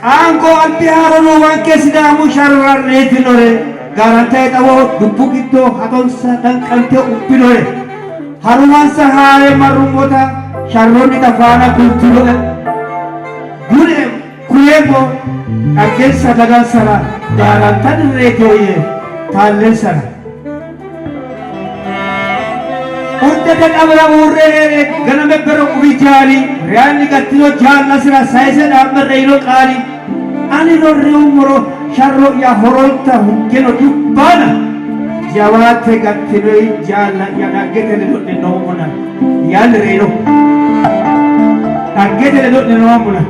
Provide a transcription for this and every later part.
Qaango albiha roduuwanke Sidaamu sharrora reytinore, gaarantay xawoho dubbu giddo haxonsa danqante ubbinore, harumansa haa're marrummota sharronnita faana kultinoe. Bune kuleemmo dhaggensa dagansara gaarantanni reytino yee taallensara. Urdete xawira uurre hee're ganame bero umi jaali reyanni gattino jaallasira sayise dhaa'me reyino qaali anino reyummoro sharro'ya horonta huggeno dubbaana jawaatte gattinoi jaalla'ya dhaggete ledo'ne noommona yaanni reyino. Dhaggete ledo'ne noommona.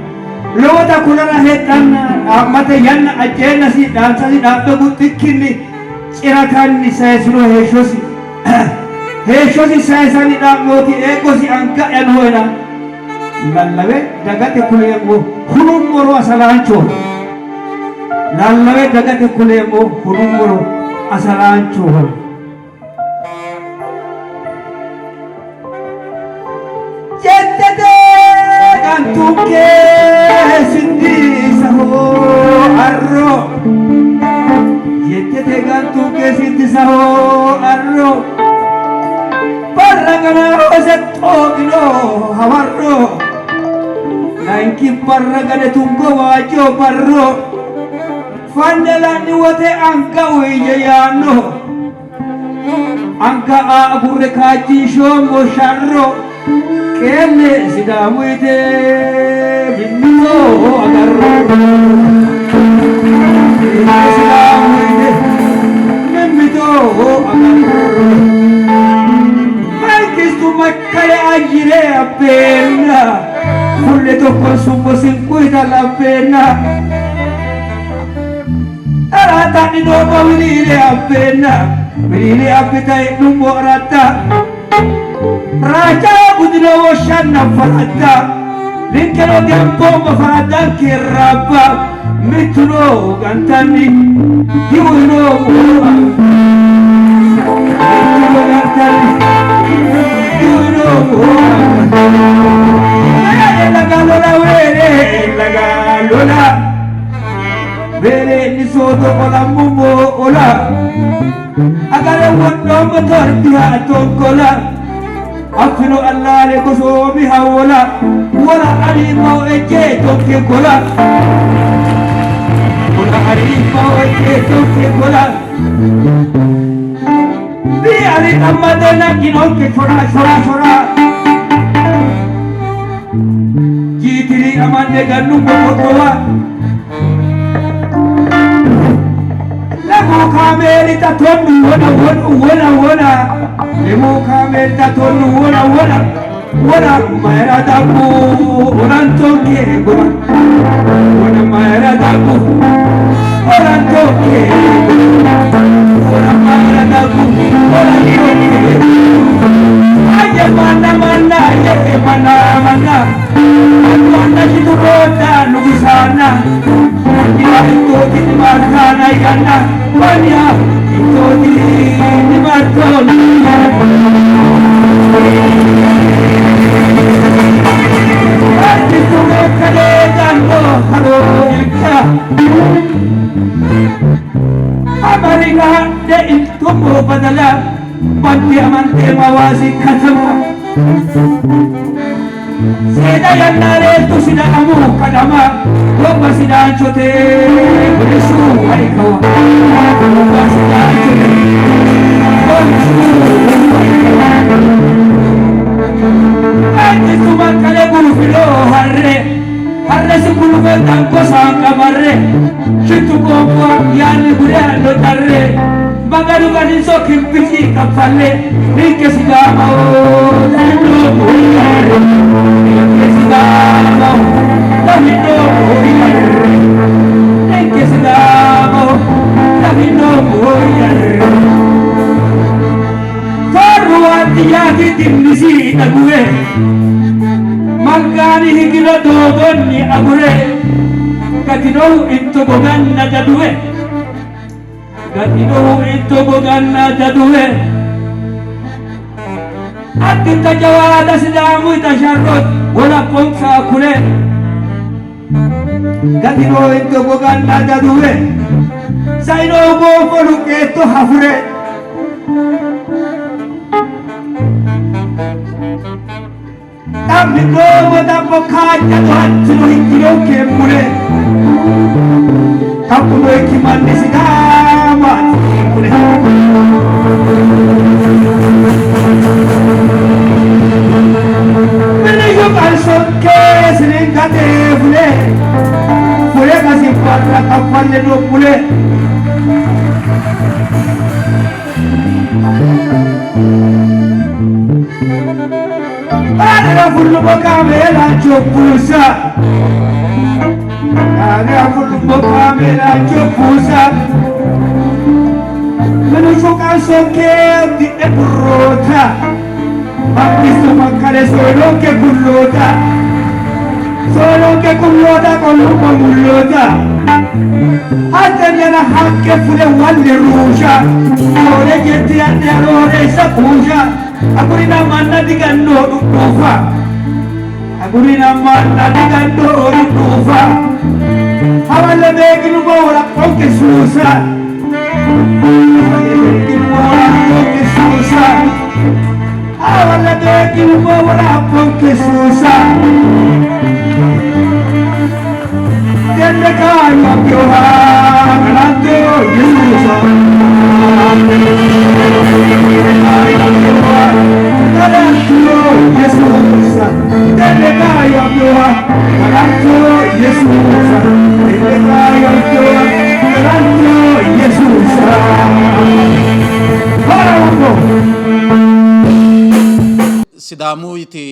Lowota kulara heedhanna dhaa'mate yanna ajjeennasi dhaansasi dhaa'me guxxikkinni ciratanni sayisino heeshshosi heeshshosi sayisanni dha'mooti eeggosi anga'ya nooena lallawe dagate kuleemmo hunummoro asalaanchoho lallawe dagate kuleemmo hunummoro asalaanchoho. Jettete gantunke sindisaho arro Jettete gantunke sindisaho arro Barra gana hose xooqino hawarro Layinki barra gane tungo waajjo barro Fanne la'ni wote anga uyiyye yaanno Anga aa agurre kaajjinshoommo sharro qeelle Sidaamu yite mimmito agarro. Qeelle Sidaamu yite mimmito agarro. Mangistu makkale ayyire abbeenna fulle tokkonsummo sinquyta labbeenna. Xalaatanni noommo wiliile abbeenna wiliile abbita hee'nummo aratta Raacha gudino woshshanna faradda ninkeno gemboommo faraddanke raabba mittuno gantanni diuyino mittuno gantanni diuyino Laga lola weere laga lola Beere inni soodo olammummo ola agare wodhoommo torbiha tonkola affino allaale gosoomiha wola wola aliimao ejjee tonke gola wola aliimao ejjee tonke gola bi ali ammade nagginonke shora shora shora jiitiri amande gannummo koddowa Lemu kaameelita tonnu wona wona wona lemu kaameelita tonnu wona wona wona mayra dabbu olantonke gona wona mayra dabbu olantonke wona mayra dabbu olantonke aye manna manna aye manna manna manna shiturota nugusana Itoti martana yanna Vanya itoti martona Artistume kale danno haro ilka Amerika de iltumo badala Banti amante mawasi katama Seeda yannaareettu Sidaamu kadhama gobba Sidaanchote bilishu harikawa gobba Sidaanchote bilishu harikawa Mangistu baqqale gulufino harre harresi gulufe danko saanqa marre shittu qoommo yaanni gure allo carre Maganu garinso kimbici kaffalle ninke Sidaamaho dahinnoommo yarre ninke Sidaamaho dahinnoommo yarre ninke Sidaamaho dahinnoommo yarre Torru waardiyyaati dinnisi dhaguwe Malkaani higino doogonni agure gatinohu itto goganna daduwe Gatinohu itto goganna daduwe Addinta jawaata Sidaamuyta sharro wolaphonsa kule. Gatino indo goganna daduwe saino goofo luqqeetto hafure. Xa'mi'noommo xa'mo kaajjado hattino higginonke mule. Kaphu noyikki manni Sidaamaati kune. Miniyyu qansonke sininkate fule fule qasi barra kaffalle no mule. Anera fullummo kaameelaancho buusa. Anera fullummo kaameelaancho buusa. Minishu qansonke didhe burroota. Mangistu makkale soyinonke gulloota. Soyinonke gulloota qollummo mulloota. Hatten yana haqqe fule walli ruusha. Roore jetti adhe rooreessa kuusha. Agurina manna diganno dhudhuufa. Agurina manna diganno dhudhuufa. Hawalle beekinumo wolaphonke suusa. Hawalle beekinumo wolaphonke suusa. Hawalle beekinumo wolaphonke suusa. Tenne kaayyo abbinoha galanto Yesuusa. Tenne kaayyo abbinoha galanto Yesuusa. Tenne kaayyo abbinoha galanto Yesuusa. Tenne kaayyo abbinoha galanto Yesuusa. Harawo. Sidaamuyiti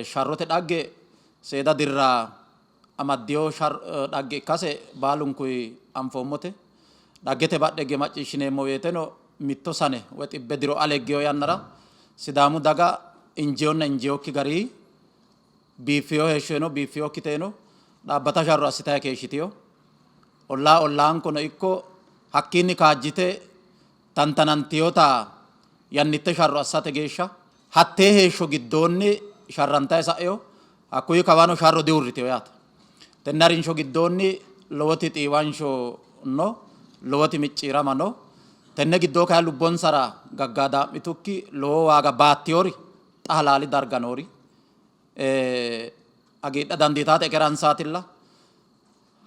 sharrote dhagge seeda dirra amaddino dhagge ikkase baalunkuy anfoommote. Dhaggete badhe higge macciishshineemmo woyteno mitto sane woy xibbe diro ale higgino yannara Sidaamu daga injinonna injinokki garinni biiffino heeshshono biiffinokkiteno dhaabbata sharro assitanni keeshshitino. Ollaa ollaankono ikko hakkiinni kaajjite tantanantinota yannitte sharro assate geeshsha hattee heeshsho giddoonni sharrantanni sa'ino. Hakkuyi kawano sharro diuurritino yaate. Tenne harinsho giddoonni lowoti xiiwansho no, lowoti micciirama no. Tenne giddoo kayi lubbonsara gaggaadaa'mitukki lowo waaga baattinori xa halaali darga noori hagiidha dandiitaate ekeransaatilla.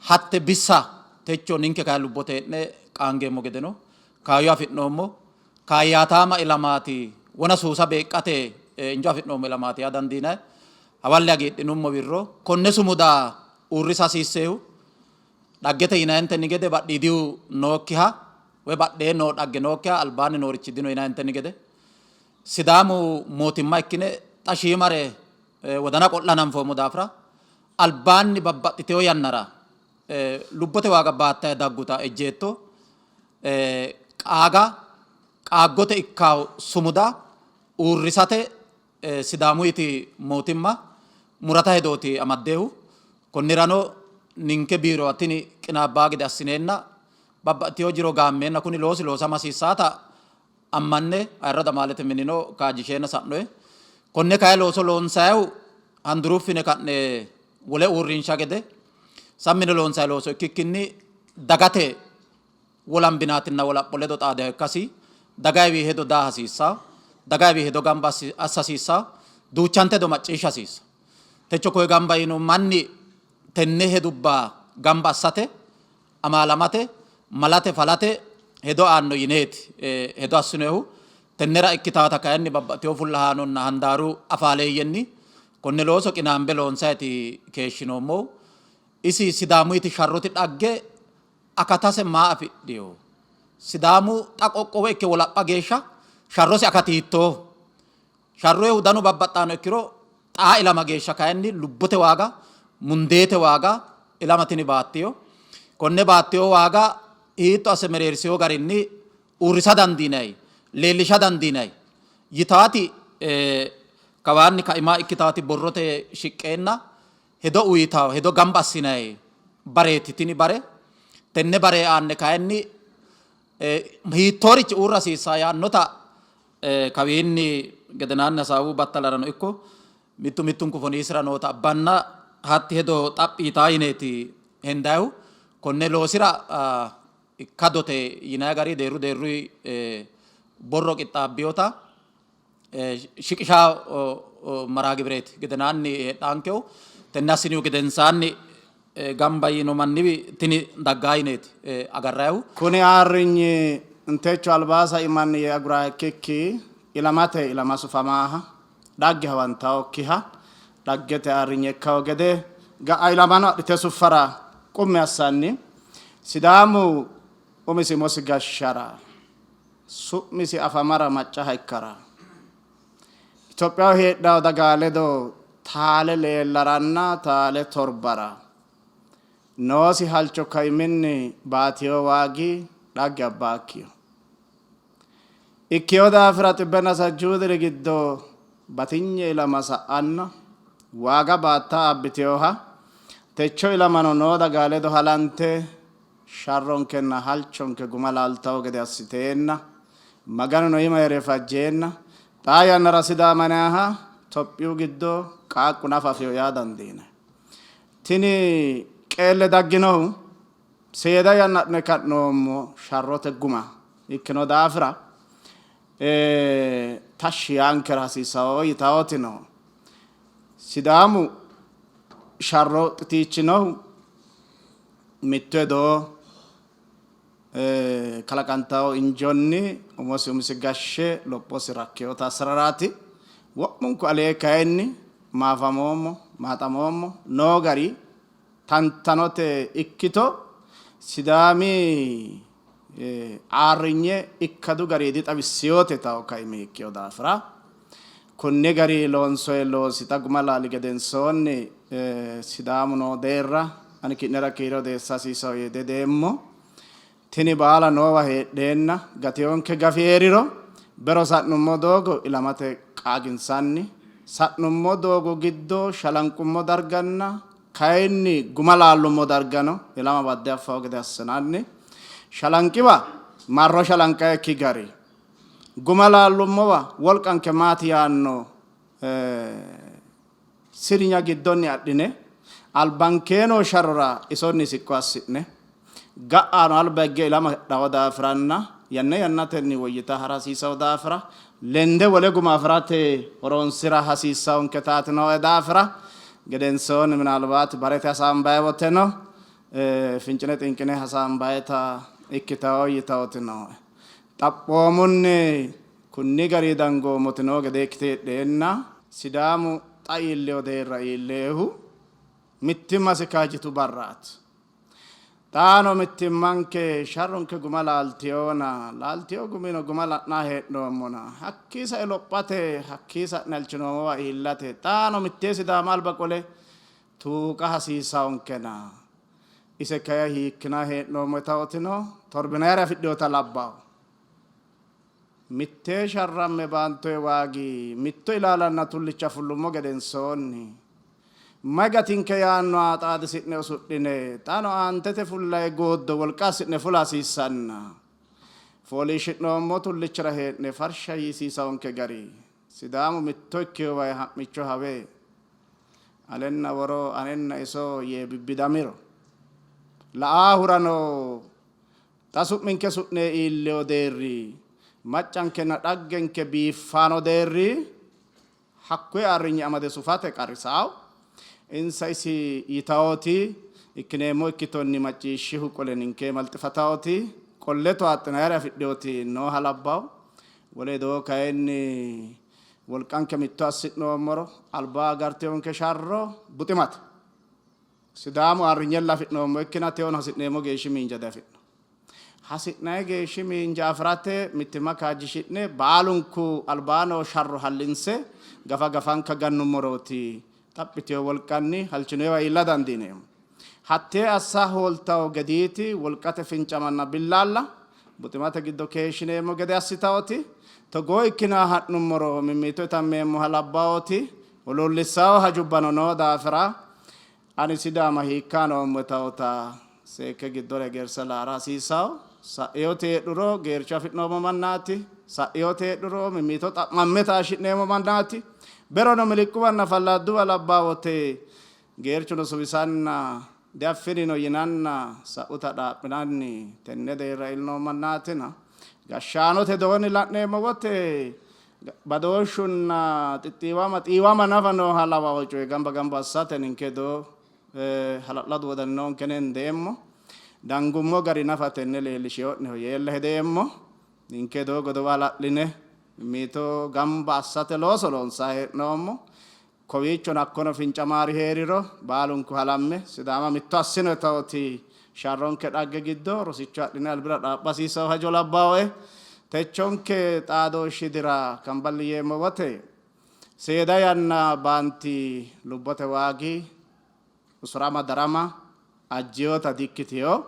Hatte bissa techo ninke kayi lubbote hee'ne qaangeemmo gedeno kaayyo afi'noommo. Kaayyaataama ilamaati, wona suusa beeqqate injo afi'noommo ilamaati yaa dandiinanni. Hawalle hagiidhinummo wirro. Konne sumuda uurrisa hasiisseehu dhaggete yinanitenni gede badhiidihu nookkiha woy badhee noo dhagge nookkiha albaanni noorichi dino yinanitenni gede Sidaamu mootimma ikkine xa shiimare wodana qo'la hananfoommo daafira albaanni babbaxxitino yannara lubbote waaga baattanni dagguta ejjeetto qaaga qaaggote ikkawo sumuda uurrisate Sidaamuyiti mootimma murata hedooti amaddeehu. Konnirano ninke biirowa tini qinaabbaa gede assineenna babbaxxitino jiro gaammeenna kuni loosi loosama hasiissaata ammanne ayirradu amaalete minino kaajjisheenna sa'noe. Konne kayi looso loonsayihu handuruffine ka'ne wole uurrinsha gede sammine loonsayi looso ikkikkinni dagate wolambinaatinna wolapho ledo xaadiha ikkasi dagayiwii hedo daa hasiissanno, dagayiwii hedo gamba assa hasiissanno, duuchante hedo macciishsha hasiissanno. Techo koye gamba yiino manni tenne hedubba gamba assate, amaalamate, malate, falate hedo aanno yineeti hedo assinoyihu. Tennera ikkitaata kayinni babbaxxitino fullahaanonna handaaru afaaleeyyenni konne looso qinaambe loonsayiti keeshshinoommohu. Isi Sidaamuyiti sharroti dhagge akatase maa afidhino? Sidaamu xa qoqqowo ikke wolapha geeshsha sharrosi akati hiittooho? Sharroehu danu babbaxxaano ikkiro xaa ilama geeshsha kayinni lubbote waaga, mundeete waaga ilama tini baattino. Konne baattino waaga hiitto asse mereersino garinni uurrisa dandiinanni, leellisha dandiinanni yitaati kawaanni kaima ikkitaati borrote shiqqeenna hedo uyitawo hedo gamba assinanni bareeti tini bare. Tenne bare aanne kayinni hiittoorichi uurra hasiissanno yaannota kawiinni gedenaanni hasaawu battalarano ikko mittu mittunku foniisira noota abbanna hatti hedo xaphi yitaa yineeti hendayihu. Konne loosira ikkadote yinanni gari deerru deerruyi borro qixxaabbinota shiqisha marha gibireeti gedenaanni heedhaankehu. Tenne assinihu gedensaanni gamba yiino manniwi tini daggaa yineeti agarrayihu. Kuni ayirrinyi techo albaa sai manni yee agura ikkikki ilamate ilama sufamaaha, dhagge hawantaokkiha, dhaggete ayirrinye ikkawo gede ga'a ilamano adhite suffara qummi assanni Sidaamu umisi umosi gashshara, su'misi afamara maccaha ikkara, Itophiyaho heedhanno daga ledo taale leellaranna taale torbara noosi halcho kaiminni baatino waagi dhagge abbaakkiho. Ikkino daafira xibbenna sajjuu diri giddo batinye ilama sa'anna waaga baatta abbitinoha techo ilamano noo daga ledo halante sharronkenna halchonke guma laaltawo gede assiteenna Maganuno iima hee're fajjeenna xaa yannara Sidaama yinanniha Tophiyu giddo qaaqqu nafa afino yaa dandiinanni. Tini qeelle dagginohu seeda yanna adhine ka'noommo sharrote guma ikkino daafira tashshi yaankera hasiisanno yitawoti no. Sidaamu sharro xitiichinohu mittu hedo kalaqantanno injonni umosi umisi gashshe lophosi rakkinota assararaati. Wo'munku alee kayinni maafamoommo, maaxamoommo noo gari tantanote ikkito Sidaami ayirrinye ikkadu garinni dixawissinote tawo kaimi ikkino daafira konni gari loonsoyi loosi xa guma laali gedensoonni Sidaamu noo deerra ani ki'nera kiire odeessa hasiisanno yee dihedeemmo. Tini baala noowa heedheenna gatinonke gafi hee'riro bero sa'nummo doogo ilamate qaaginsanni, sa'nummo doogo giddo shalanqummo darganna kayinni guma laallummo dargano ilama badde affanno gede assinanni. Shalanqiwa marro shalanqannikki gari, guma laallummowa wolqanke maati yaanno sirnya giddonni adhine albankee noo sharrora isonni siqqo assi'ne ga'ano alba higge ilama hadhanno daafiranna yanna yannatenni woyyita ha'ra hasiissanno daafira lende wole guma afi'rate horoonsi'ra hasiissannonketaati nooe daafira gedensoonni minaalbaati barete hasaambayi woteno fincine xinqine hasaambayita ikkitanno yitawoti nooe. Xaphoomunni Kunni gari dangoommoti noo gede ikkite heedheenna Sidaamu xa iillino deerra iilliehu mittimmasi kaajjitu barraati. Xaano mittimmanke sharronke guma laaltinona, laaltino gumino guma la'nanni hee'noommona, hakkii sae lophate, hakkii sa'ne halchinoommowa iillate xaano mittee Sidaama alba qole tuuqa hasiissawonkena. Ise kayi hiikkinanni hee'noommo yitawotino torbinayire afidhinota labbawo. Mitte sharramme baantoe waagi mitto ilaalanna tullicha fullummo gedensoonni, mayi gatinke yaannoha xaadisi'ne usudhine xaano aantete fullayi gooddo wolqa assi'ne fula hasiissanna fooliishshi'noommo tullichira hee'ne farsha yiisiisawonke gari Sidaamu mitto ikkino wayi ha'micho hawe alenna woro anenna iso yee bibbidamiro la'aahurano Xa su'minke su'nee iillino deerri, maccankenna dhaggenke biiffano deerri hakkuyi ayirrinye amade sufate qarrisawo. Insa isi yitawoti ikkineemmo ikkitonni macciishshihu qole ninke malxifatawoti qolle towaaxxinayire afidhinoti nooha labbawo. Wole widoo kayinni wolqanke mitto assi'noommoro alba agartinonke sharro buximate. Sidaamu ayirrinyella afi'noommo ikkina tewono hasi'neemmo geeshshi miinja diafi'no. Hasi'nanni geeshshi miinja afi'rate mittimma kaajjishi'ne baalunku albaa noo sharro hallinse gafa gafanka gannummorooti xaphi yitino wolqanni halchinoyiwa iilla dandiineemmo. Hattee assa hooltawo gediiti wolqate fincamanna billaalla buximate giddo keeshshineemmo gede assitawoti togoo ikkina ha'nummoro mimmito itammeemmoha labbawoti huluullissawo hajubbano noo daafira ani Sidaama hiikka noommo yitawota seekke giddore hegersa laara hasiissawo. Sa'inoti heedhuro geercho afi'noommo mannaati. Sa'inoti heedhuro mimmito xa'mamme taashshi'neemmo mannaati. Berono miliqquwanna fallaadduwa labbaa wote Geerchuno suwisanna diaffinino yinanna sa'uta dhaaphinanni tenne deerra iillino mannaatina. Gashshaanote dooni la'neemmo wote badooshshunna xixxiiwama xiiwama nafa nooha lawawo coye gamba gamba assate ninke doo hala'ladu wodani noonke yine hendeemmo. Dangummo gari nafa tenne leellishino'neho yeella hedeemmo. Ninke doo godowa hala'line mimmito gamba assate looso loonsanni hee'noommo. Kowiichono hakkono fincamaari hee'riro baalunku halamme Sidaama mitto assino yitawoti sharronke dhagge giddo rosicho adhine albira dhaabba hasiissanno hajo labbaoe. Techonke xaadooshshi dira kamballi yeemmo wote seeda yanna baanti lubbote waagi usurama darama ajjinota dikkitino.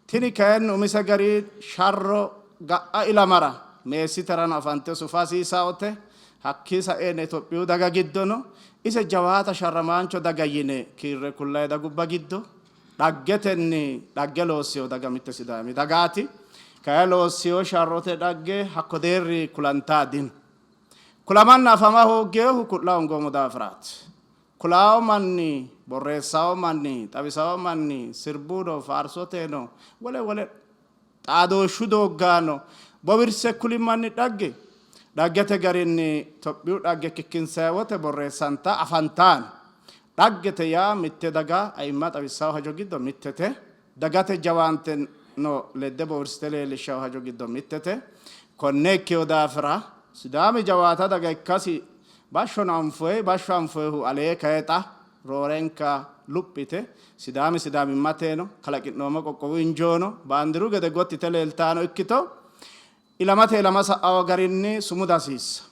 Tini kayinni umise gari sharro ga'a ilamara meessiterano afante sufa hasiissaote. Hakkii saeena Itophiyu daga giddono ise jawaata sharramaancho daga yine kiirre kullayi dagubba giddo dhaggetenni dhagge loossino daga mitte Sidaami dagaati. Kayi loossino sharrote dhagge hakko deerri kulantaa dino. Kulamanna afama hooggeehu ku'la hoongoommo daafiraati. Kulawo manni, borreessawo manni, xawisawo manni, sirbuno, faarsoteno, wole wole xaadooshshu dooggano bowirse kuli manni dhagge dhaggete garinni Tophiyu dhagge kikkinsayi wote borreessanta afantanno. Dhaggete yaa mitte daga ayimma xawissawo hajo giddo mittete. Dagate jawaante no ledde bowirsite leellishshawo hajo giddo mittete. Konne ikkino daafira Sidaami jawaata daga ikkasi bashshono anfoyi, bashsho anfoyihu alee kayi xa roorenka luphite Sidaami Sidaamimmateno kalaqi'noommo qoqqowu injoono baandiru gede gotti yite leeltaano ikkito ilamate ilama sa'awo garinni sumuda hasiissa.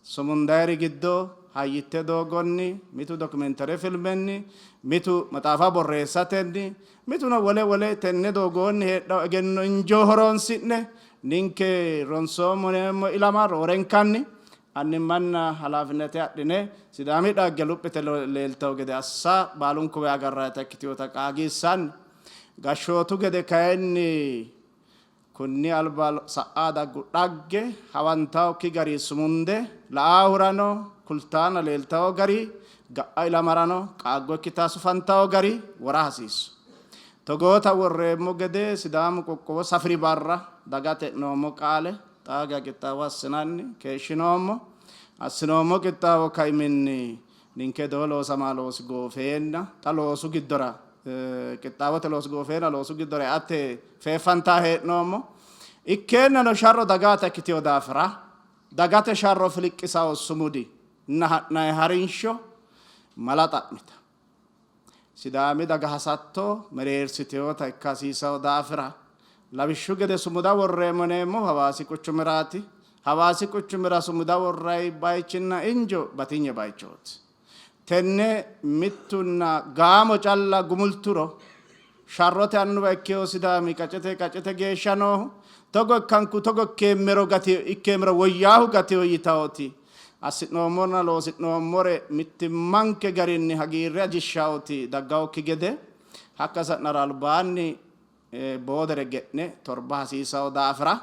Sumundayiri giddo hayyitte doogonni, mitu dokimentere filmenni, mitu maxaafa borreessatenni, mituno wole wole tenne doogoonni heedhanno egenno injoo horoonsi'ne ninke ronsoommo yineemmo ilama roorenkanni annimmanna halaafinete adhine Sidaami dhagge luphite leeltanno gede assa baalunkuwi agarrannita ikkitinota qaagiissanni gashshootu gede kayinni Kunni alba sa'aa daggu dhagge hawantawokki gari sumunde la'aahurano kultaana leeltawo gari ga'a ilamarano qaaggo ikkita sufantawo gari wora hasiissu. Togoota worreemmo gede Sidaamu qoqqowo safiri barra dagate e'noommo qaale xaa geya qixxaawo assinanni keeshshinoommo. Assinoommo qixxaawo kaiminni ninke doo loosama loosi goofeenna xa loosu giddora qixxaawote loosi goofeenna loosu giddora eate feeffantaa hee'noommo. Ikkeennano sharro dagaata ikkitino daafira dagate sharro filiqqisawo sumudi nna ha'nayi harinsho mala xa'mita. Sidaami daga hasatto mereersitinota ikka hasiisawo daafira lawishshu gede sumuda worreemmo yineemmohu Hawaasi quchumiraati. Hawaasi quchumira sumuda worrayi bayichinna injo batinye bayichooti. Tenne mittunna gaamo calla gumulturo sharrote annuwa ikkewo Sidaami qaccete qaccete geeshsha noohu togo ikkanku togo ikkeemmero gati ikkeemmero woyyaahu gatiho yitawoti assi'noommorna loosi'noommore mittimmanke garinni hagiirre ajishshawoti daggawokki gede hakka sa'nara albaanni boodere ge'ne torba hasiisawo daafira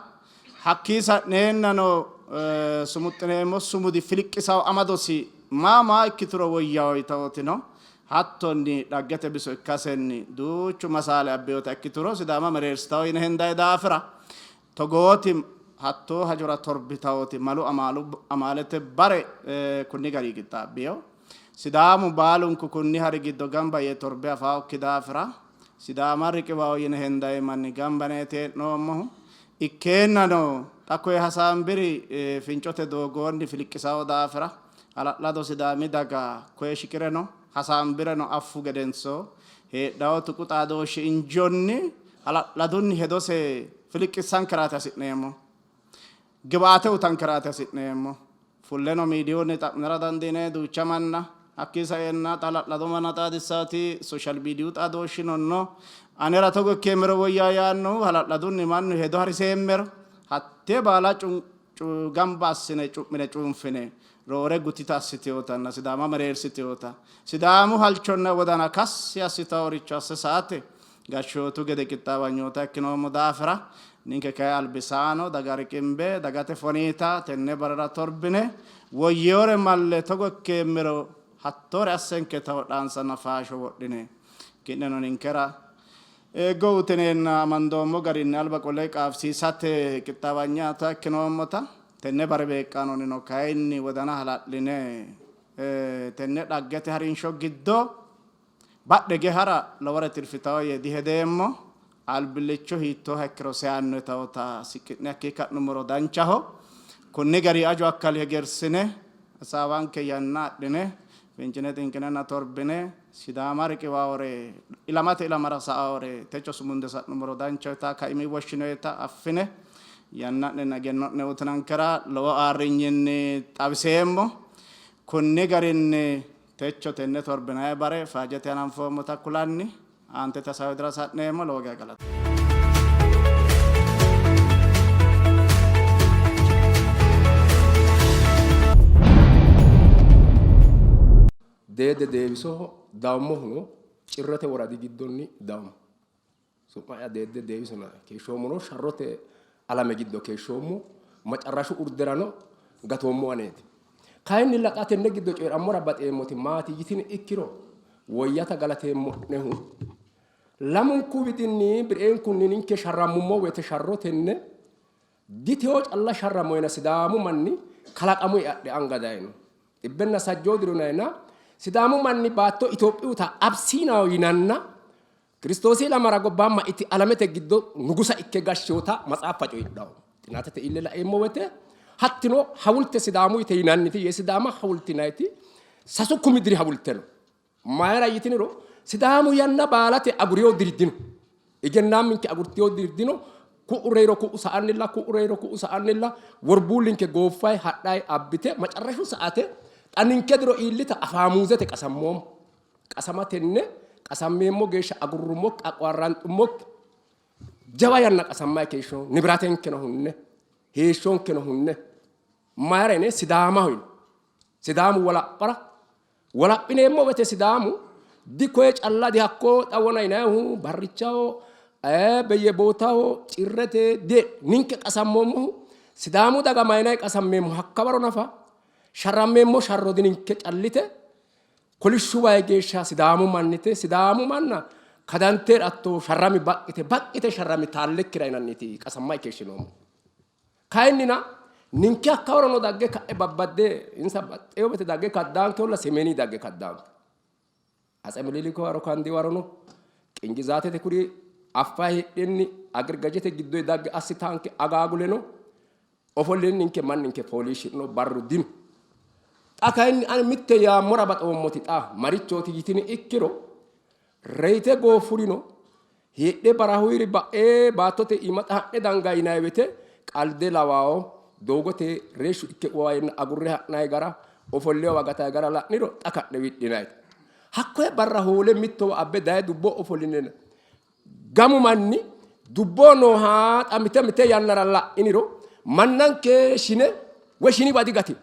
hakkii sa'neennano sumuxxineemmo sumudi filiqqisawo amadosi maa maa ikkituro woyyawo yitawotino hattonni dhaggete biso ikkasenni duuchu masaale abbewota ikkituro Sidaama mereersitawo yine hendayi daafira togooti hattoo hajora torbitawoti malu amaalu amaalete bare kunni gari qixxaabbino. Sidaamu baalunku kunni hari giddo gamba yee torbe afaawokki daafira Sidaama riqiwawo yine hendayi manni gamba yineeti hee'noommohu. Ikkeennano xa koye hasaambiri fincote doogoonni filiqqisawo daafira hala'lado Sidaami daga koye shiqireno hasaambireno affu gedenso heedhawo tuqu xaadooshshi injonni hala'ladunni hedose filiqqissankeraati hasi'neemmo. Gibaate utankeraati hasi'neemmo. Fulleno miidiyunni xa'minara dandiine duucha manna hakkii saeenna xa hala'lado manna xaadissaati soshal miidiyu xaadooshshino no. Anera togo ikkeemmero woyya yaannohu hala'ladunni mannu hedo hariseemmero hattee baala gamba assine cu'mine cuunfine roore gutita assitinotanna Sidaama mereersitinota Sidaamu halchonna wodana kassi assitaworicho asse saate gashshootu gede qixxaawanyoota ikkinoommo daafira ninke kayi albisaano daga riqimbe dagate foniita tenne barera torbine woyyewore malle togo ikkeemmero Hattoore assenke tawo dhaansanna faasho wodhine ki'neno ninkera eeggo utineenna amandoommo garinni alba qole qaafisiisate qixxaawanyaata ikkinoommota tenne bare beeqqaanonnino kayinni wodana hala'line tenne dhaggete harinsho giddo badhe hige hara lowore tirfitawo yee dihedeemmo. Albillicho hiittooha ikkiro seyanno yitawota siqqi'ne hakkii ka'nummoro danchaho. Kunni gari ajo akkali hegersine hasaawanke yanna adhine fincine xinqinenna torbine Sidaama riqiwaawore ilamate ilamara sa'aawore techo sumunde sa'nummoro danchaho yitaa kaimi woshshinoyita affine yanna'nenna egenno'ne uyitinankera lowo aarrinyinni xawiseemmo. Kunni garinni techo tenne torbinanni bare faajjete hananfoommota kulanni aantete hasaawi widira sa'neemmo. Lowo geya galata. Deede Deewisoho dawummohuno Cirrete woradi giddonni dawummo. Su'ma'ya Deedde Deewiso yinanni. Keeshshoommono sharrote alame giddo keeshshoommo. Macarrashu urderano gatoommo aneeti. Kayinnilla xa tenne giddo coyi'rammora baxeemmoti maati yitini ikkiro, woyyata galateemmo'nehu lamunku widinni bi'reenkunni ninke sharrammummo woyte sharro tenne diteo calla sharramoyna Sidaamu manni kalaqamuyi adhe anga dayino. Xibbenna sajjoo diro nayina Sidaamu manni baatto Itophiyuta Absiinaho yinanna Kiristoosi ilamara gobbaamma iti alamete giddo nugusa ikke gashshinota matsaaffa coyidhanno. Xinaatete ille laeemmo woyte hattino hawulte Sidaamu yite yinanniti yesidaama hawulti yinanniti 60 diri hawulte no. Mayira yitiniro Sidaamu yanna baalate agurino diri dino. Egennaamminke agurtino diri dino. Ku'u reyiro ku'u sa'annilla, ku'u reyiro ku'u sa'annilla worbuullinke gooffayi hadhayi abbite macarrashu sa'ate xa ninke diro iillita afaamuuzete qasammoommo. Qasama tenne qasammeemmo geeshsha agurrummokki aqwaarranxummokki jawa yanna qasammayi keeshshino. Nibiratenkeno hunne, heeshshonkeno hunne. Mayira yine Sidaamaho yine. Sidaamu wolaphara wolaphineemmo woyte Sidaamu dikoye calla dihakko xawona yinayihu barrichaho beyyebootaho cirrete de ninke qasammoommohu Sidaamu daga mayinayi qasammeemmo hakkawaro nafa sharrammeemmo sharro dininke callite Kolishshu wayi geeshsha Sidaamu mannite, Sidaamu manna kadante atto sharrami baqqite, baqqite sharrami taallekkira yinanniti qasamma keeshshinoommo. Kayinnina ninke hakkaworono dagge ka'e babbadde insa baxxeewo bete dagge kaddaankehula Semeeni dagge kaddaanke. Atse Minilik waro kandi warono qingizaatete kuri affa heedhenni agirgajete giddo dagge assitaanke agaaguleno Ofolline ninke manninke fooliishshi'no barru dino. Xa kayinni ani mitte yaammora baxoommoti xa marichooti yitini ikkiro, reyite gooffurino heedhe barahuyiri ba'e baattote iima xa ha'ne danga yinanni woyte qalde lawawo doogote reeshshu ikke uwayenna agurre ha'nanni gara ofollewa gatayi gara la'niro xa ka'ne wi'linayite. Hakkoye barra hoole mittowa abbe daye dubbo ofollineenna Gamu manni dubboho nooha xa mite mite yannara la'iniro mannanke shine woy shiniwa digatino.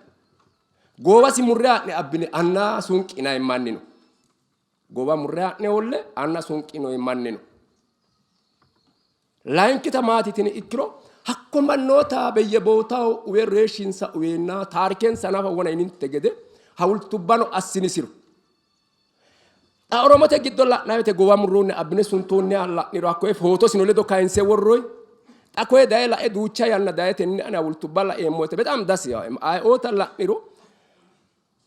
Goowasi murre haa'ne abbine anna sunqinanni manni no. Goowa murre haa'ne hoolle anna sunqinoyi manni no. Layinkita maati tini ikkiro hakko mannoota beyyebootaho uwe reeshshinsa uweenna taarikensa nafa wona yininte gede hawultubbano assinisiro Xa Oromote giddo la'nanni woyte gowa murroonni abbine suntoonniha la'niro hakkoye footosino ledo kayinse worroyi. Xa koye daye lae duucha yanna daye tenne ani hawultubba laeemmo woyte bexaam das yaa'e. Ayeoota la'niro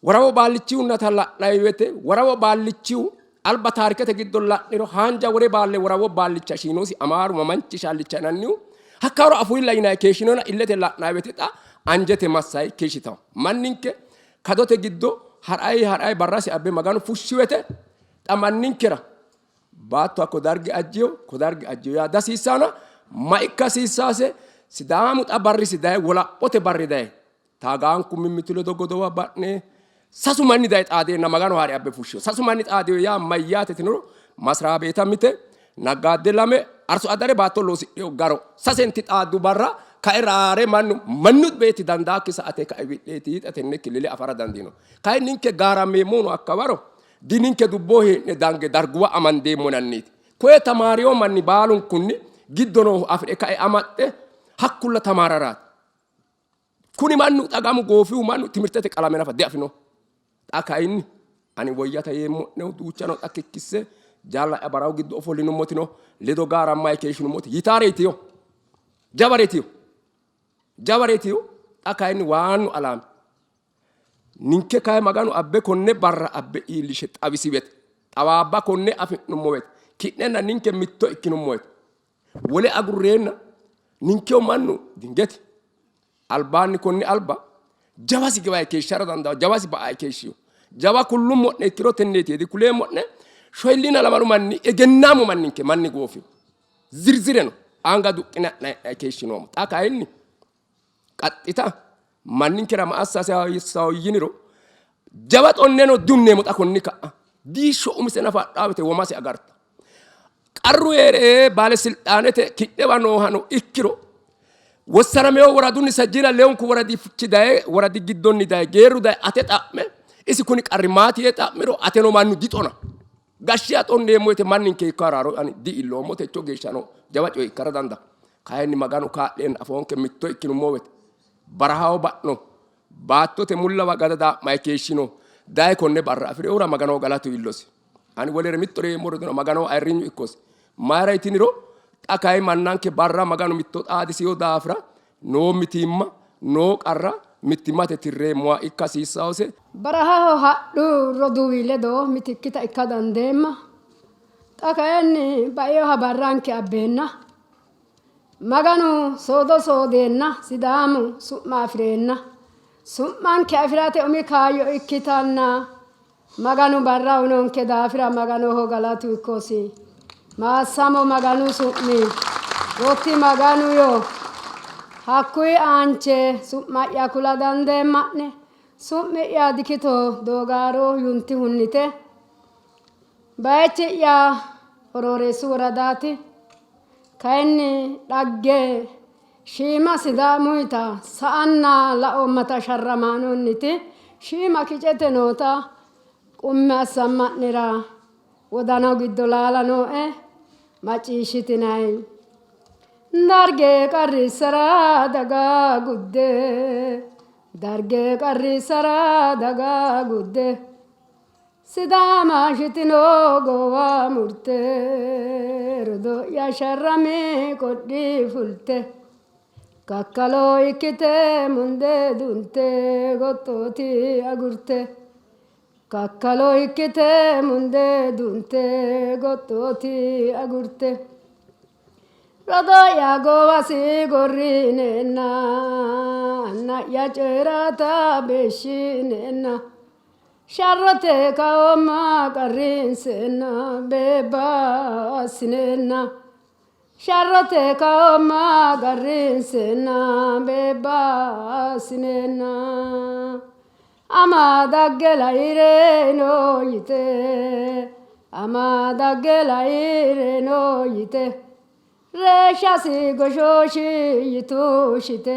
Warawo Baallichihunnata la'nanni woyte Warawo Baallichihu alba taarikete giddo la'niro haanja wore baalle Warawo Baallicha shiinosi Amaaru Mamanchi Shaallicha yinannihu hakkawaro afuilla yinanni keeshshinona illete la'nanni woyte xa anjete massayi keeshshitawo. Manninke Kadote giddo ha'rayi ha'rayi barrasi abbe Maganu fushshi wote xa manninkera baatto hakko dargi ajjiyo ko dargi ajjiyo yaa dasiissaana ma ikka hasiissaase Sidaamu xa barrisi daye wolaphote barri daye taagaanku mimmitu ledo godowa ba'ne sasu manni daye xaadeenna Maganu haare abbe fushshiyo sasu manni xaadiyo yaa mayyaate tiniro masraabeeta mite Naggaadde lame arso adare baatto loosidhino garo sasenti xaaddu barra kae raare mannu mannu beetti dandaakki sa''ate kae wi'leeti xa tenne killile afara dandiino. Kayi ninke gaarammeemmohuno hakkawaro dininke dubboho hee'ne dange darguwa amandeemmo yinanniiti. Koye tamaarino manni baalunkunni giddo noohu afi're kae amaxxe hakkulla tamaararaati. Kuni mannu xa gamu goofihu mannu timirtete qalame nafa diafino. Xa kayinni. Ani woyyate yeemmo'nehu duuchano xa kikkisse jaalla'ya barahu giddo ofollinummotino ledo gaarammayi keeshshinummoti yitaareetiyo. Jawareetiyo. Jawareetiyo. Xa kayinni waannu alaami. Ninke kayi Maganu abbe konne barra abbe iillishe xawisiwete. Xawaabba konne afi'nummo woyte ki'nenna ninke mitto ikkinummo woyte wole agurreenna ninkeho mannu dingete albaanni konni alba jawasi giwayi keeshshara dandaanno, jawasi ba''ayi keeshshino. Jawa kullummo'ne ikkiro tenneeti yee dikuleemmo'ne, shoyilliina lamalu manni egennaamu manninke manni goofino. Zirzireno anga duqqine ha'nayi keeshshinoommo. Xa kayinni qaxxita manninkera ma assa hasiissanno yiniro jawa xonneno dunneemmo xa konni ka'a. Diishsho umise nafa hadhaa woyte womase agarta. Qarru hee're baalesilxaanete ki'newa noohano ikkiro wossanamewo woradunni sajjiina lewunku woradichi daye woradi giddonni daye geerru daye ate xa'me isi kuni qarri maati yee xa'miro ateno mannu dixona. Gashshiya xonneemmo yite manninke hiikko haraaro ani di''illoommo techo geeshshano jawa coye ikkara danda. Kayinni Maganu kaa'leenna afoonke mitto ikkinummo woyte barahaho ba'no baattote mullawa gadadaa'mayi keeshshino daye konne barra afi'rinohura Maganoho galatu iillosi. Ani wolere mittore yeemmori dino, Maganoho ayirrinyu ikkosi. Mayira yitiniro, xa kayi mannanke barra Maganu mitto xaadisino daafira noo mitiimma, noo qarra mittimmate tirreemmoha ikka hasiissannose. Barahaho hadhu roduuwi ledo mitikkita ikka dandeemma. Xa kayinni bainoha barranke abbeenna, Maganu soodo soodeenna Sidaamu su'ma afi'reenna, su'manke afi'rate umi kaayyo ikkitanna Maganu barra uyinonke daafira Maganoho galatu ikkosi. Maassamo Maganu su'mi. Gotti Maganu yoo. Hakkuyi aanche su'ma'ya kula dandeemma'ne. Su'mi'ya Dikito Doogaaro Yuntihunnite. Bayichi'ya Horooreessu woradaati. Kayinni dhagge shiima Sidaamuyita sa'anna laoommata sharramaanonniti shiima kicete noota qummi assamma'nera wodanu giddo laala nooe macciishshitinanni. Darge qarrissara daga gudde, Darge qarrissara daga gudde. Sidaama shitino goowa murte, rodoo'ya sharrami qodhi fulte, kakkalo ikkite mundee dunte goxxooti agurte, kakkalo ikkite mundee dunte goxxooti agurte. Rodoo'ya goowasi gorrineenna, anna'ya coyi'rata beeshshineenna. Sharrote kaoomma qarrinseenna beebba assineenna Sharrote kaoomma qarrinseenna beebba assineenna Ama dagge layi'reno yite Ama dagge layi'reno yite Reeshshasi goshooshi yitu shite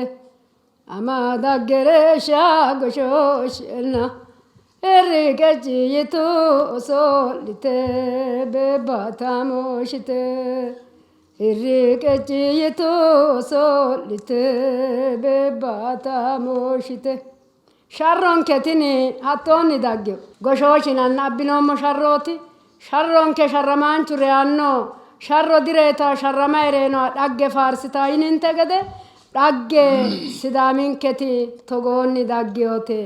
Ama dagge reeshsha goshoosheenna Irri qecci yitu oso'lite beebbaataamo shite Irri qecci yitu oso'lite beebbaataamo shite Sharronke tini hattoonni daggino. Goshooshinanna abbinoommo sharrooti. Sharronke sharramaanchu reyanno, sharro direyitawo, sharramayi reyinoha dhagge faarsitawo yininte gede dhagge Sidaaminketi togoonni dagginote.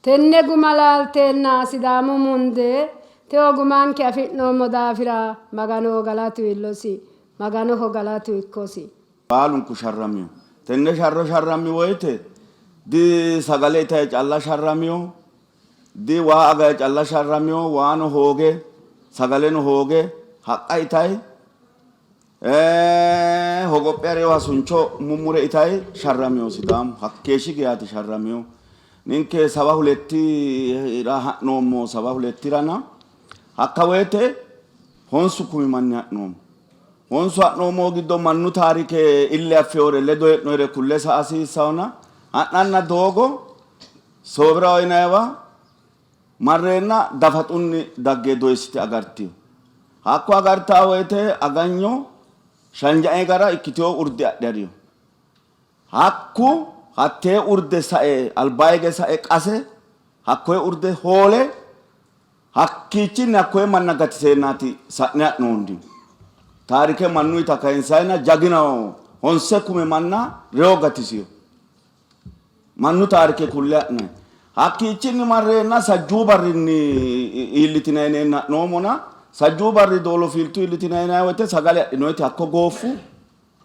Tenne guma laalteenna Sidaamu mundee tewo gumanke afi'noommo daafira Maganoho galatu iillosi, Maganoho galatu ikkosi. Baalunku sharramino. Tenne sharro sharrammi woyte di sagale itayi calla sharramino, di waa agayi calla sharramino, waano hooge sagaleno hooge haqqa itayi hogophe harinoha suncho mummure itayi sharramino Sidaamu. Hakkeeshshi geyaati sharraminohu. Ninke saba hulettira ha'noommo, saba hulettirana hakka woyte honsu kumi manni ha'noommo. Honsu ha'noommohu giddo mannu taarike ille affeewore ledo hee'noyire kulle sa'a hasiissahona ha'nanna doogo Soobiraho yinanniwa marreenna dafaxunni dagge doyissite agartino. Hakko agartaa woyte aganyo shanjae gara ikkitewo urde adhe harino. Hakku hattee urde sae albaa hige sae qase hakkoye urde hoole. Hakkiichinni hakkoye manna gatiseennaati sa'ne ha'noonnihu. Taarike mannuyita kayinsayina jaginaho honse kume manna reyo gatisino. Mannu taarike kulle ha'nanni. Hakkiichinni marreenna sajjuu barrinni iillitinanni yineenna ha'noommona, sajjuu barri Doolo Fiiltu iillitinanni yinanni woyte sagale adhinoyiti hakko gooffu,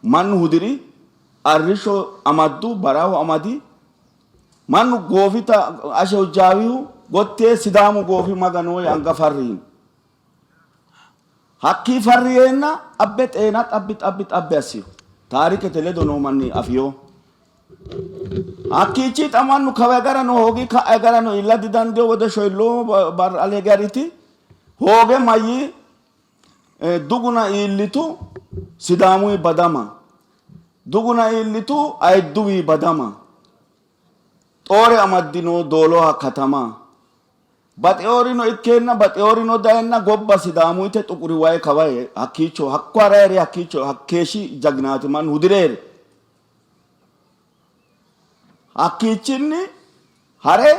mannu hudi'ri, arrishsho amaddu, barahu amadi, mannu goofita Ashe Hojjaawihu gotti yee Sidaamu goofi Magano yee anga farri yiino. Hakkii farri yeenna abbe xeena xabbi xabbi xabbi assino. Taarikete ledo noo manni afino. Hakkiichi xa mannu kawa garano hoogi ka'a garano iilla didandiyo wode shoyilloo barra ale gariti hooge mayyi duguna iillitu Sidaamuyi badama duguna iillitu ayidduwi badama xoore amaddino dooloha katama Baxeworino ikkeenna baxeworino dayenna gobba Sidaamuyite xuquri wayi kawa hakkiicho hakko harayi hakkiicho hakkeeshshi jaginaati mannu hudire hee're hakkiichinni hare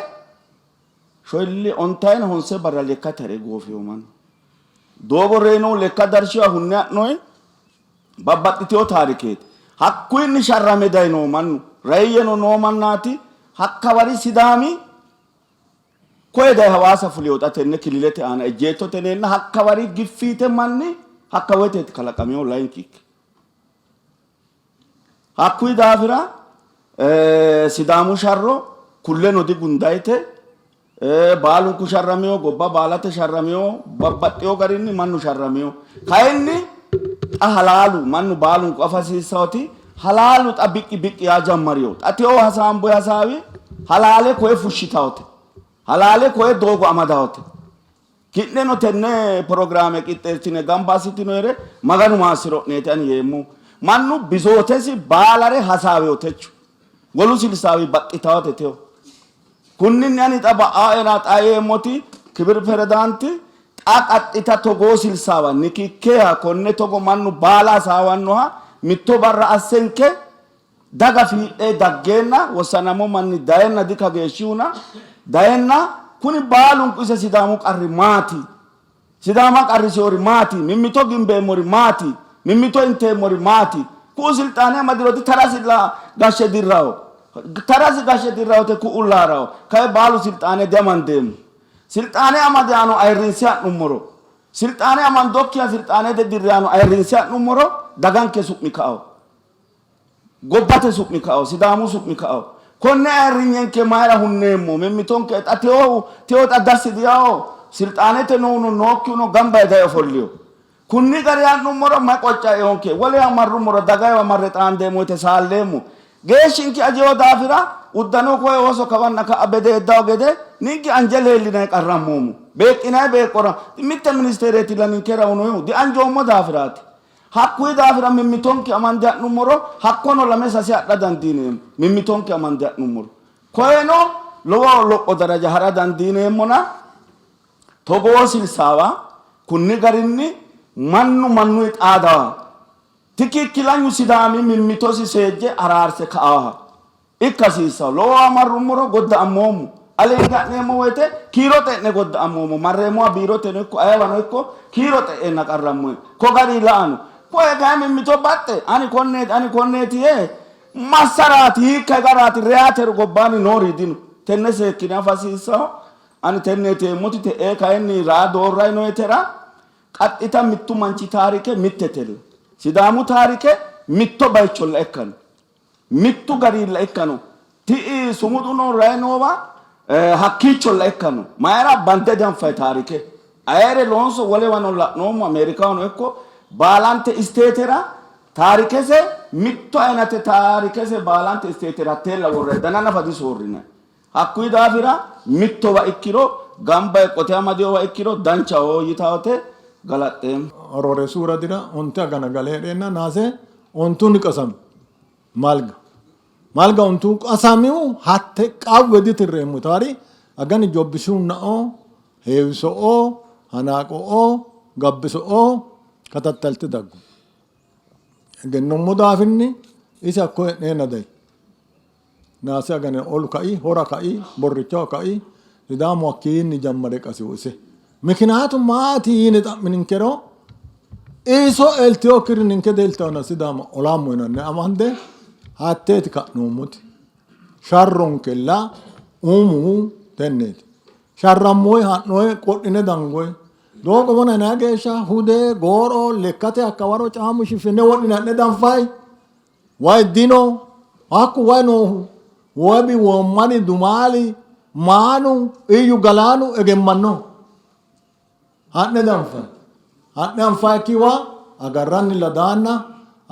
shoyilli ontayina honse barra lekkate hare goofino mannu. Doogo reyinohu lekka darshiwa hunne ha'noyi babbaxxitino taarikeeti. Hakkuyinni sharrame dayino mannu reyyeno noo mannaati. Hakkawari Sidaami Koye daye Hawaasa fulino xa tenne killilete aana ejjeettote yineenna hakka wari giffiite manni hakka woyteeti kalaqaminohu layinki ikke. Hakkuyi daafira Sidaamu sharro kulleno digundayite baalunku sharramino, gobba baalate sharramino, babbaxxino garinni mannu sharramino. Kayinni xa halaalu mannu baalunku afa hasiissawoti Halaalu xa biqqi biqqi yaa jammarino. Xa tewo hasaamboyi hasaawi halaale koye fushshitawote. Halaale koye doogo amadawote. Ki'neno tenne pirogiraame qixxeessitine gamba assitinoyere Maganu maassiro'neeti ani yeemmohu. Mannu bisootesi baalare hasaawino techo. Wolu silsaawi baxxitawote tewo. Kunninni ani xa ba'aera xa yeemmoti kibir peredaanti xa qaxxita togoo silsaawa nikikkeha konne togo mannu baala hasaawannoha mitto barra assenke daga fiidhe daggeenna wossanamo manni dayenna dikageeshshihuna dayenna kuni baalunku ise Sidaamu qarri maati? Sidaama qarrisiori maati? Mimmito gimbeemmori maati? Mimmito inteemmori maati? Ku'u silxaane amadinoti tarasilla gashshe dirraho. Tarasi gashshe dirrahote ku'u laaraho. Kayi baalu silxaane diamandeemmo. Silxaane amade aano ayirrinse ha'nummoro, silxaane amandokkiha silxaanete dirre aano ayirrinse ha'nummoro daganke su'mi ka''aho. Gobbate su'mi kao, Sidaamu su'mi kao. Konne ayirrinyenke mayira hunneemmo? Mimmitonke xa tewohu tewo xa dassi diyao, silxaanete noohuno nookkihuno gamba yee daye ofolliyo. Kunni gari ha'nummoro may qocca eonke? Wolewa marrummoro dagayiwa marre xaandeemmo woyte saalleemmo. Geeshshinke ajewo daafira uddano koye ooso kawanna ka'a bedeeddawo gede ninke anje leellinanni qarrammoommo. Beeqqinanni beeqqora mitte ministereetilla ninkera unoyihu dianjoommo daafiraati. Hakkuyi daafira mimmitonke amande ha'nummoro hakkono lame sase adha dandiineemmo. Mimmitonke amande ha'nummoro koyeno lowo lopho daraja ha'ra dandiineemmona togoo silsaawa kunni garinni mannu mannuyi xaadawa tikikkilanyu Sidaami mimmitosi seejje araarse ka''aaha ikka hasiissanno. Lowowa marrummoro godda'ammoommo. Aleenni ha'neemmo woyte kiiro xe'ne godda'ammoommo. Marreemmowa biiroteno ikko ayeewano ikko kiiro xe'eenna qarrammoyi. Ko gari la'ano. Koye kayi mimmito baxxe ani konneeti ani konneeti yee massaraati hiikka higaraati reyaate gobbaanni noori dino. Tenne seekkine afa hasiissanno. Ani tenneeti yeemmoti te'ee kayinni raa doorrayi noyetera qaxxita mittu manchi taarike mittetella. Sidaamu taarike mitto bayicholla ikkanno. Mittu garilla ikkano. Ti'i sumuduno rayi noowa hakkiicholla ikkano. Mayira bande dianfayi taarike. Ayere loonso wolewano la'noommo Ameerikahono ikko baalante isteetera taarikese mitto ayinate taarikese baalante isteetera hatteella worrayi dana nafa disoorrinayi. Hakkuyi daafira mittowa ikkiro gamba yee qote amadinowa ikkiro danchaho yitawote galaxxeemmo. Arooreessu woradira onte agana gale hee'reenna naase ontunni qasami. Malga. Malga ontu qasamihu hatte qawwe ditirreemmo yitaari agani jobbisunnao, heewiso'o, hanaaqo'o, gabbiso'o katattalti daggu. Egennommo daafinni isi hakko hee'neenna dayi. Naase agane olu kai, hora kai, borrichaho kai, Sidaamu hakkiinni jammare qasihu ise. Mikinaatu maati yine xa'mininkero iso elteyokkiri ninke deltawona Sidaama olammo yinanni amande hatteeti ka'noommoti. Sharronkella umu tenneeti. Sharrammoyi ha'noyi qodhine dangoyi. Doogo wona yinanni geeshsha hude goo'ro lekkate hakkawaro caammu shifine wodhine ha'ne danfayi. Wayi dino. Hakku wayi noohu Wobi, Woommani, Dumaali, Maanu, Iyyu Galaanu egemmanno. Ha'ne danfayi. Ha'ne anfayikkiwa agarrannilla daanna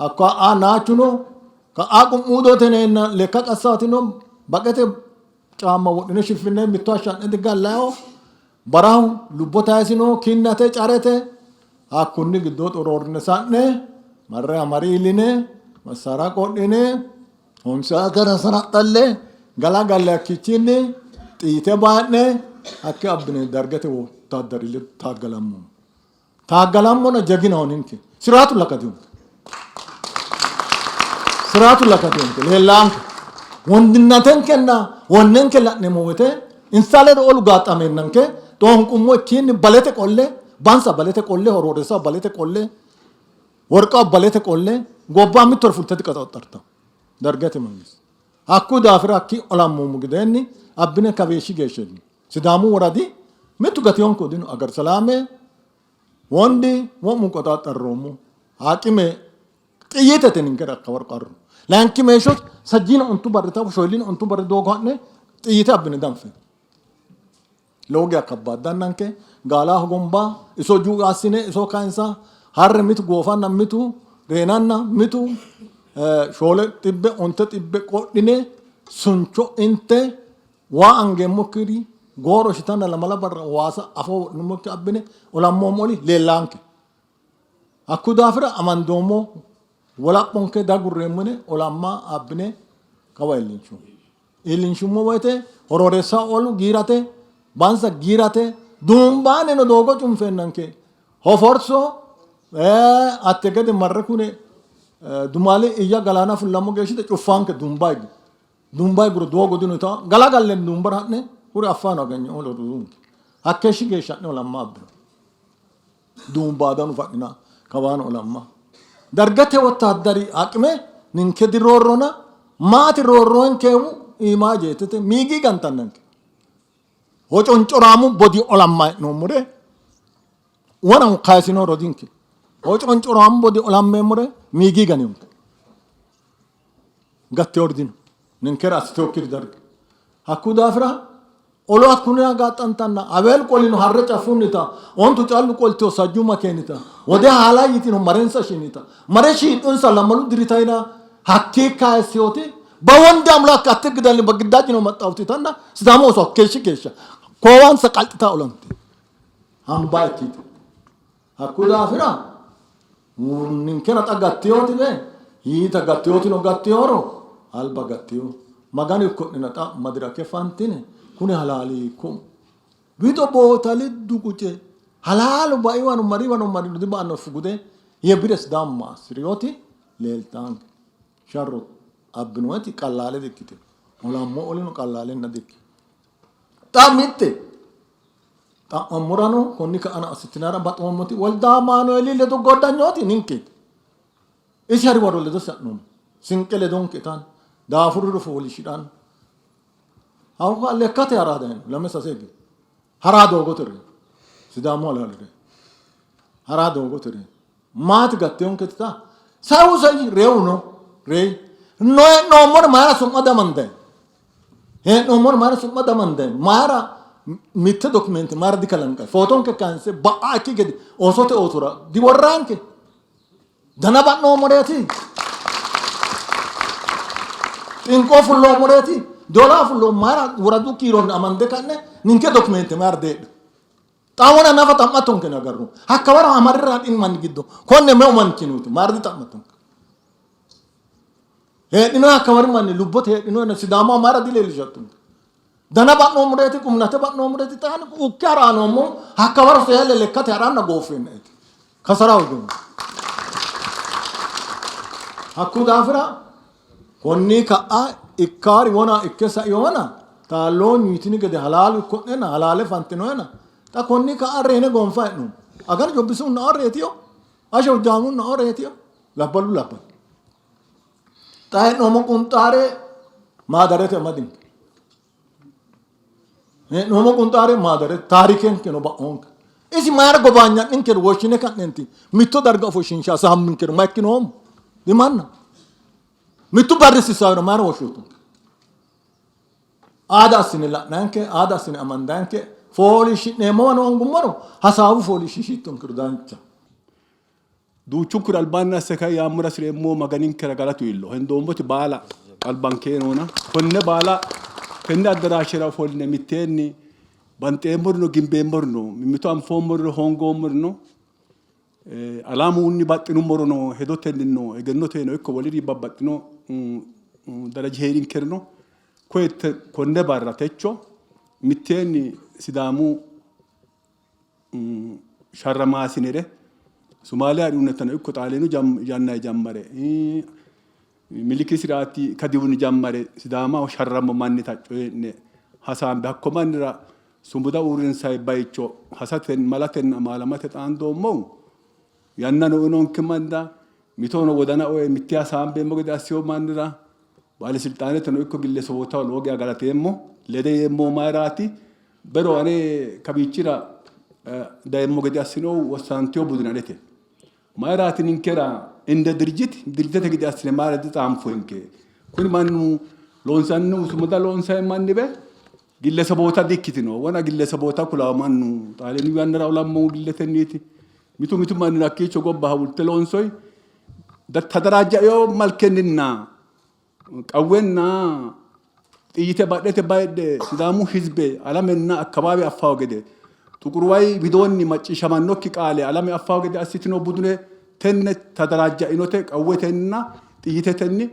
hakko ka'a naachuno ka'a qu'muudote yineenna lekka qassaatino baqete caamma wodhine shifine mitto hashsha ha'ne digallayiho. Barahu lubbo tayisino kinnate carete hakkunni giddo xoroorrine sa'ne marre amari iilline massara qodhine honse agara sanaqalle galagalle hakkiichinni xiite baa'ne hakke abbine dargete wottaaddari ledo taaggalammo. Taaggalammona jaginaho ninke siraatu lakadionke siraatu lakadionke leellaanke wondinnatenkenna wonnenke la'neemmo woyte insa ledo olu gaaxameennanke xoonqummo ikkiinni balete qolle bansa balete qolle horoorreessa balete qolle worqa balete qolle gobba mittore fulte diqaxaxxartanno dargete mangiste. Hakku daafira hakki olammoommo gedeenni abbine kaweeshshi geeshsha Sidaamu woradi mittu gatiyonku dino agar salaame wondi wo'mu qoxaaxxarroommo haaqime xiyyiitete ninkera akkawaro qarru layinki meeshsho sajjiina ontu barri tafu shoyilliina ontu barri doogo ha'ne xiyyiite abbine danfe lowo geya kabbaaddannanke gaala hogomba iso juuqa assine iso kayinsa harre mitu goofanna mitu reenanna mitu 7 xibbe 9 xibbe qodhine suncho inte Waa angeemmokkiri gooro shitanna lamala barra waasa afoo wodhinummokki abbine olammoommo oli leellaanke. Hakku daafira amandoommo wolaphonke dagurreemmo yine olamma abbine kawa iillinshummo. Iillinshummo woyte horooreessa olu giirate, bansa giirate, duumbaaneno doogo cunfeennanke hoforso atte gede marre kune Dumaale Iyya Galaana fullammo geeshshite cuffaanke duumba higge. Duumba higuro doogo dino yita galagalle duumbara ha'ne kuri affaano aganyo roduuwinke hakkeeshshi geeshsha ha'ne olamma abbino. Duumba adanu fa'nina kawaano olamma. Dargate wottaaddari aqime ninke diroorrona maati roorroonkehu iimaa jeetete miigi gantannanke. Hoconcoraamu bodi olamma hee'noommore wona kayisino rodinke. Hoconcoraamu bodi olammeemmore miigi ganiyonke. Gatteori dino. Ninkera assiteokkiri dargi. Hakku daafira olu hakkunni gaaxxantanna Abeel qolino harre caffunnita ontu callu qoltino sajju makeenita wode haala yitino marensa shinita mare shiidhunsa lamalu diritayina hakkii kayissiyoti bawonde amlak atte gidalni bagiddaaj ነው መጣሁት ይታና ሲዳሞ ሶ ኬሽ ኬሻ ኮዋንሰ ቀልጥታ ኦለንቴ hamba ikkite hakku daafira ninkera xa gattiyooti be yiita gattiyootino gattiyoro alba gattiyo maganu ikko'nena xa madirake fantine kuni halaali ikko wixo bootali duquce halaalu baiwano mariwano marino diba'anno fugude yebire sidaamu maassiriyooti leeltaanke sharro abbinoeti qallaale dikkitino olammo olino qallaalenna dikkino xa mitte Xa'mammorano konni ka'ano assitinara baxoommoti Wolda Amaanueeli ledo goddanyooti ninkeeti. Isi hari waro ledosi ha'noommo. Sinqe ledonke itanno, daafuriro fooliishshidhanno. Hakko lekkate ha'ra dayino lame sase hige. Ha'ra doogote reyi. Sidaamu halaali reyi. Ha'ra doogote reyi. Maati gatteyonketi xa saihu sai reyuno reyi. No hee'noommore mayira su'ma damandayi? Hee'noommore mayira su'ma damandayi? Mayira mitte dokimente mayira dikalanqayi? Footonke kayinse ba'a ikki gede oosote oosora diworraanke? Dana ba'noommoreeti? Xinqoo fulloommoreeti? Doolaa fulloommo mayira woradu kiironni amande ka'ne ninke dokimente mayira deedhu? Xa wona nafa xa'mattonkeni agarru. Hakka waro amarira hadhini manni giddo konne meu manchi no yite mayira dixa'mattonke? Heedhino hakka wari manni lubbote heedhino Sidaamaho mayira dileellishattonke? Dana ba'noommoreeti, qumnate ba'noommoreeti, xaani ukke ha'raa noommo hakka waro seele lekkate ha'ranna gooffeennaeti. Kasaraho higeemmo. Hakku daafira konni ka'a ikkaari wona ikke saiyona taalloonyu yitini gede halaalu ikko'nena halaale fantinoena. Xa konni ka'a reyine goonfa hee'noommo. Aganu jobbisunnao reyitino, ashe hojjaamunnao reyitino, labballu labballu. Xa hee'noommo qunxaare maadarete amadinke. Hee'noommo qunxaare maadarete taarikenkeno ba'oonke. Isi mayira gobaanya'ninkero woshshine ka'nenti mitto darga ofoshshiinshe hasaamminkero ma ikkinoommo? Dimanna. Mittu barri sissawino mayira woshshootunke? Aada assine la'nanke, aada assine amandanke, fooliishshi'neemmowano hoongummoro hasaawu fooliishshiishittonkero dancha. Duuchunkuri albaanni asse kai yaammora hasi'reemmo Maganinkera galatu iillo. Hendoommoti baala albankee noona. Konne baala tenne addaraashera ofolline mitteenni banxeemmorino gimbeemmorino, mimmito anfoommorino hoongoommorino, alaamunni baxxinummorono hedotennino egennoteno ikko woliri babbaxxino daraji hee'rinkerino koye konne barra techo mitteenni Sidaamu sharramaasinere Somaaliya ha'rihunnitano ikko Xaaleenu yannanni jammare Miliki siraati kadiwunni jammare Sidaamaho sharrammo mannita coyi'ne hasaambe hakko mannira sumuda uurrinsanni baycho hasatenni malatenna amaalamate xaandoommohu yannano uyinonke mannira mitohono wodana oye mitte hasaambeemmo gede assino mannira baalesilxaaneteno ikko gillesewootaho lowo geya galateemmo. Lede yeemmohu mayiraati? Bero ane kawiichira dayemmo gede assinohu wossantino budune anete. Mayiraati ninkera inde dirjit dirjitete gede assine mayira dixaanfoyinke? Kuni mannu loonsannihu sumuda loonsanni manniwe gilleseboota di''ikkitino. Wona gilleseboota kulawo mannu Xaaleenu yannara olammohu gilletenniiti. Mitu mitu manni hakkiicho gobba hawulte loonsoyi tadaraajja'eyo malkenninna qawwenna xiyyite badhete bayidhe Sidaamu hizbe alamenna akkabaawe affawo gede Xuqur Wayi widoonni macciishamannokki qaale alame affawo gede assitino budune tenne tadaraajja'inote qawwetenna xiyyitetenni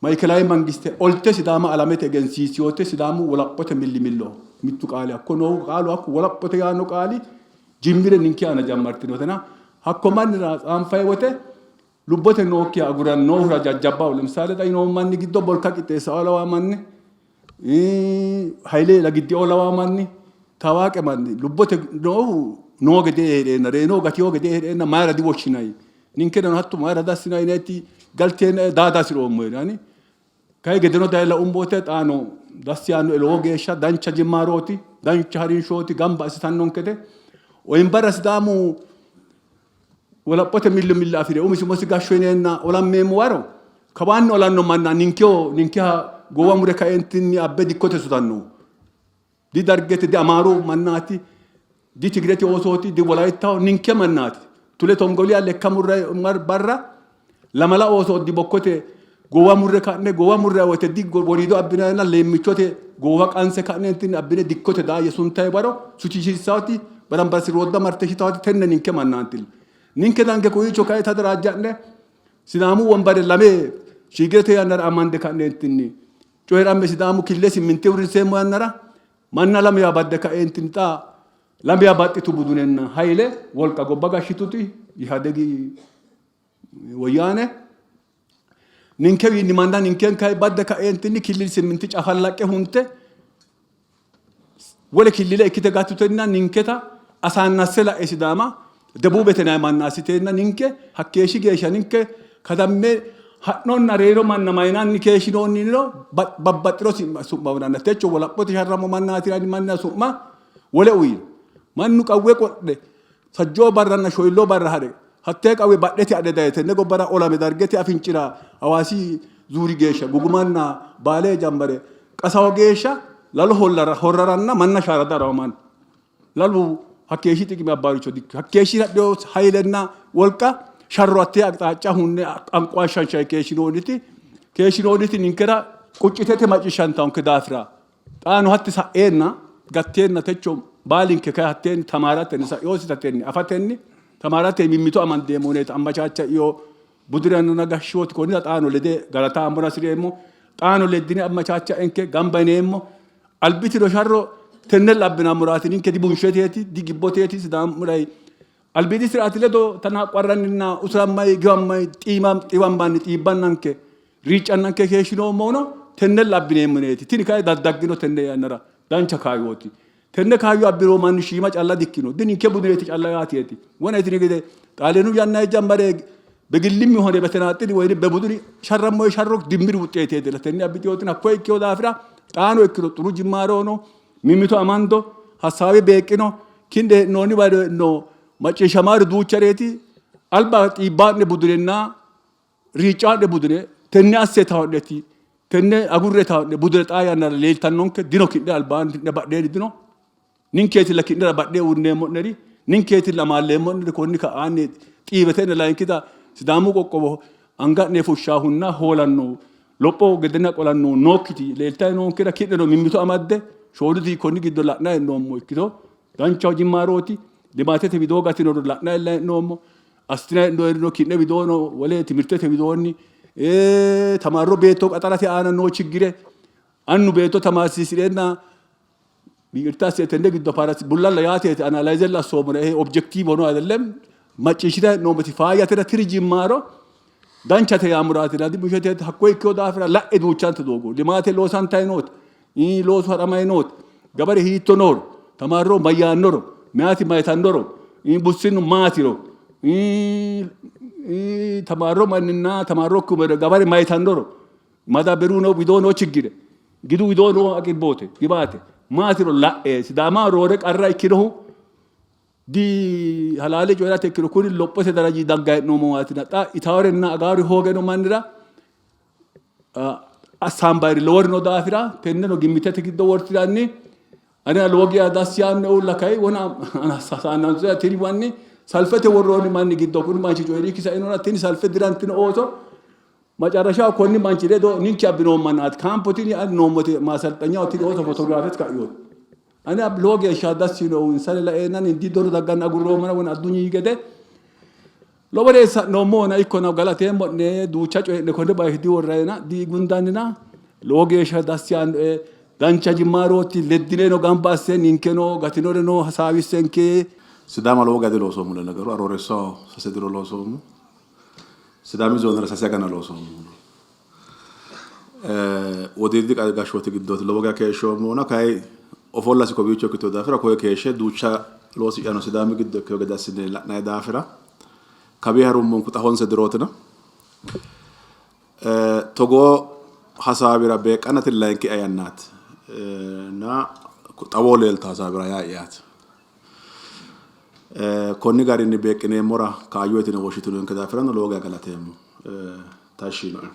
Maikelawe mangiste olte Sidaama alamete egensiisinote Sidaamu wolaphote millimillo mittu qaali hakko noohu qaalu hakku wolaphote yaanno qaali jimmire ninke aana jammartinotena hakko mannira tsaanfayi wote lubbote nookkiha aguranni noohura jajjabbaho lemissale xa yinoommo manni giddo bolka qixxeessao lawaa manni Hayle Lagiddioo lawaa manni tawaaqe manni lubbote noohu noo gedee hee'reenna reyinohu gatino gedee hee'reenna mayira diwoshshinayi Ninkerano hatto mayira dassina yineeti galteennae daa dihasi'roommo yee ani kayi gedeno daye laummo wote xaano dassi yaannoe lowo geeshsha dancha jimmaarooti, dancha harinshooti, gamba assitannonkete. Oyimbarra Sidaamu wolaphote milli milli afi're umisi umosi gashsho yineenna olammeemmo waro kawaanni olanno manna ninkeho ninkeha goowa mure kaeentinni abbe dikkote sutanno. Di Dargete, di Amaaru mannaati, di Tigirete oosooti, di Wolayittaho ninke mannaati. Tule Tongoliya lekka murre barra lamala ooso di bokkote goowa murre ka'ne goowa murre wote di woriido abbinanna leemmichote goowa qanse ka'neentinni abbine dikkote daayye suntayi waro suchisiissaati barambarsi rodda marte shitaati tenne ninke mannaantilla. Ninke dange kowiicho kayi tadaraajja'ne Sidaamu wombare lame shiigirete yannara amande ka'neentinni Coyi'ramme Sidaamu killile simminte uurrinseemmo yannara manna lamewa badde ka'eentinni xa lamewa baxxitu budunenna hayle wolqa gobba gashshituti Ihadegi woyyaane ninkewiinni manna ninkenkayi badde ka'eentinni killile simminti cafallaqqe hunte wole killile ikkite gattutenna ninketa asaannasse la'e Sidaama Debuubete yinanni manna assiteenna ninke hakkeeshshi geeshsha ninke kadamme ha'nonna reyino manna mayinanni keeshshinoonni yiniro babbaxxino su'ma uyinanna techo wolaphote sharrammo mannaati yinanni manna su'ma wole uyino. Mannu qawwe qodhe sajjoo barranna shoyilloo barra ha're hattee qawwe badhete adhe daye tenne gobbara olame dargete afincira Hawaasi zuuri geeshsha Gugumanna Baale jambare qasawo geeshsha lalo hollara horraranna manna shaara darawo mannu. Lalu hakkeeshshi xiqime abbaaricho dikkino. Hakkeeshshi hadhino haylenna wolqa sharro hattee aqxaacca hunne anqoashshanshayi keeshshinoonniti keeshshinoonniti ninkera quccitete macciishshantaonke daafira xaano hatti sa'eenna gatteenna techo baalinke kayi hatteenni tamaaratenni sa'yoositatenni afatenni tamaaratenni mimmito amandeemmo huneeta ammachaacha iyo budiranna gashshooti konnira xaano lede galata ammora hasi'reemmo. Xaano leddine ammachaacha enke gamba yineemmo. Albitino sharro tenne labbinammoraati ninke dibunsheteeti digibboteeti Sidaamuray albiidi siraati ledo tanaaqwarranninna usurammay giwammay xiiwammanni xiibbannanke riiccannanke keeshshinoommohuno tenne labbineemmo yineeti. Tini kayi daddaggino tenne yannara dancha kaayyooti. Tenne kaayyo abbino manni shiima calla dikkino. Dininke budineeti calla yaateeti. Wona itini gede Xaaleenu yannanni jammare begillimmi hone betenaaxxili woyni bebuduni sharrammo sharro dimmiri wuxxeeteeti. Tenne abbitinotina hakkoye ikkino daafira xaano ikkiro xuru jimmarono mimmito amando hassaawe beeqqino kinne hee'noonni no macciishshamaari duuchareeti alba xiibbaa'ne budunenna riiccaa'ne budune tenne asse taa'neti tenne agurre taa'ne budune xaa yannara leeltannonke dino ki'ne albaanni ki'ne badheenni dino ninkeetilla ki'nera badhee uurrineemmo'neri ninkeetilla amaalleemmo'neri konni ka'aanni xiiwetenna layinkita Sidaamu qoqqowo anga'ne fushshaahunna hoolanno lopho gedena qolanno nookkiti leeltanni noonkera ki'neno mimmito amadde shoolu diri konni giddo la'nanni hee'noommo ikkito danchaho jimmaarooti limaatete widoo gatinoro la'nanni hee'noommo assitinanni hee'noonnirino ki'ne widoono wole timirtete widoonni tamaarro beetto qaxarate aana noo chiggire annu beetto tamaarsiisi'reenna ይቅርታ tenne giddo ፓራስ bullalla yaateeti analyze assoommo ይሄ objective ሆኖ አይደለም macciishshita hee'noommoti faayyatera tiri jimmaaro danchate yaamuraati dibushete hakko ikkino daafira la'e duuchante doogo limaate loosantayi nooti loosu haramay nooti gabare hiitto nooro tamaarro mayyaannoro meyaati mayitannoro bussinnu maatiro tamaarro manninna tamaarrokki gabare mayitannoro madaberu noo widoo noo chiggire gidu widoo noo aqirbote gibaate maatiro la'e Sidaama roore qarra ikkinohu di halaale coyi'rate ikkiro kuni lophote daraji dagga hee'noommo xa itaarenna agaari hoogeno mannira assaambayri lowori no daafira tenneno gimmitete giddo wortiranni anera lowo geya dassi yaannoe uulla kayi wona tini manni salfete worroonni manni giddo kuni manchi coyi'rikki sainona tini salfe dirantino ooso macarashaho konni manchi ledo ninke abbinoommo mannaati kaampo tini ani noommoti maasalxanyaho tini ooso fotograafete ka'yooti ane lowo geeshsha dassi yiinohu insare laeenna diddono dagganna agurroommona wona addunyi gede lowore sa'noommona ikkona galateemmo'ne duucha coyi'ne konne bayicho diworrayina digundannina lowo geeshsha dassi yaannoe dancha jimmaarooti leddineno gamba asse ninkeno gatinoreno hasaawissenke. Sidaama lowo gade loosoommo lenegeru Arooreessaho sase diro loosoommo. Sidaami zoonera sase agana loosoommo. Wodiidi gashshooti giddooti lowo geya keeshshoommona kayi ofollasi kowiicho ikkitino daafira koye keeshshe duucha loosi'yano Sidaami giddo ikkino gede assine la'nanni daafira kawi harummonku xa honse dirootina togoo hasaawira beeqqanna tini layinki'ya yannaati na xawoo leelta hasaawira yaa'yaati. Konni garinni beeqqineemmora kaayyo yitine woshshitinonke daafirano lowo geya galateemmo. Tashshi yiinoe.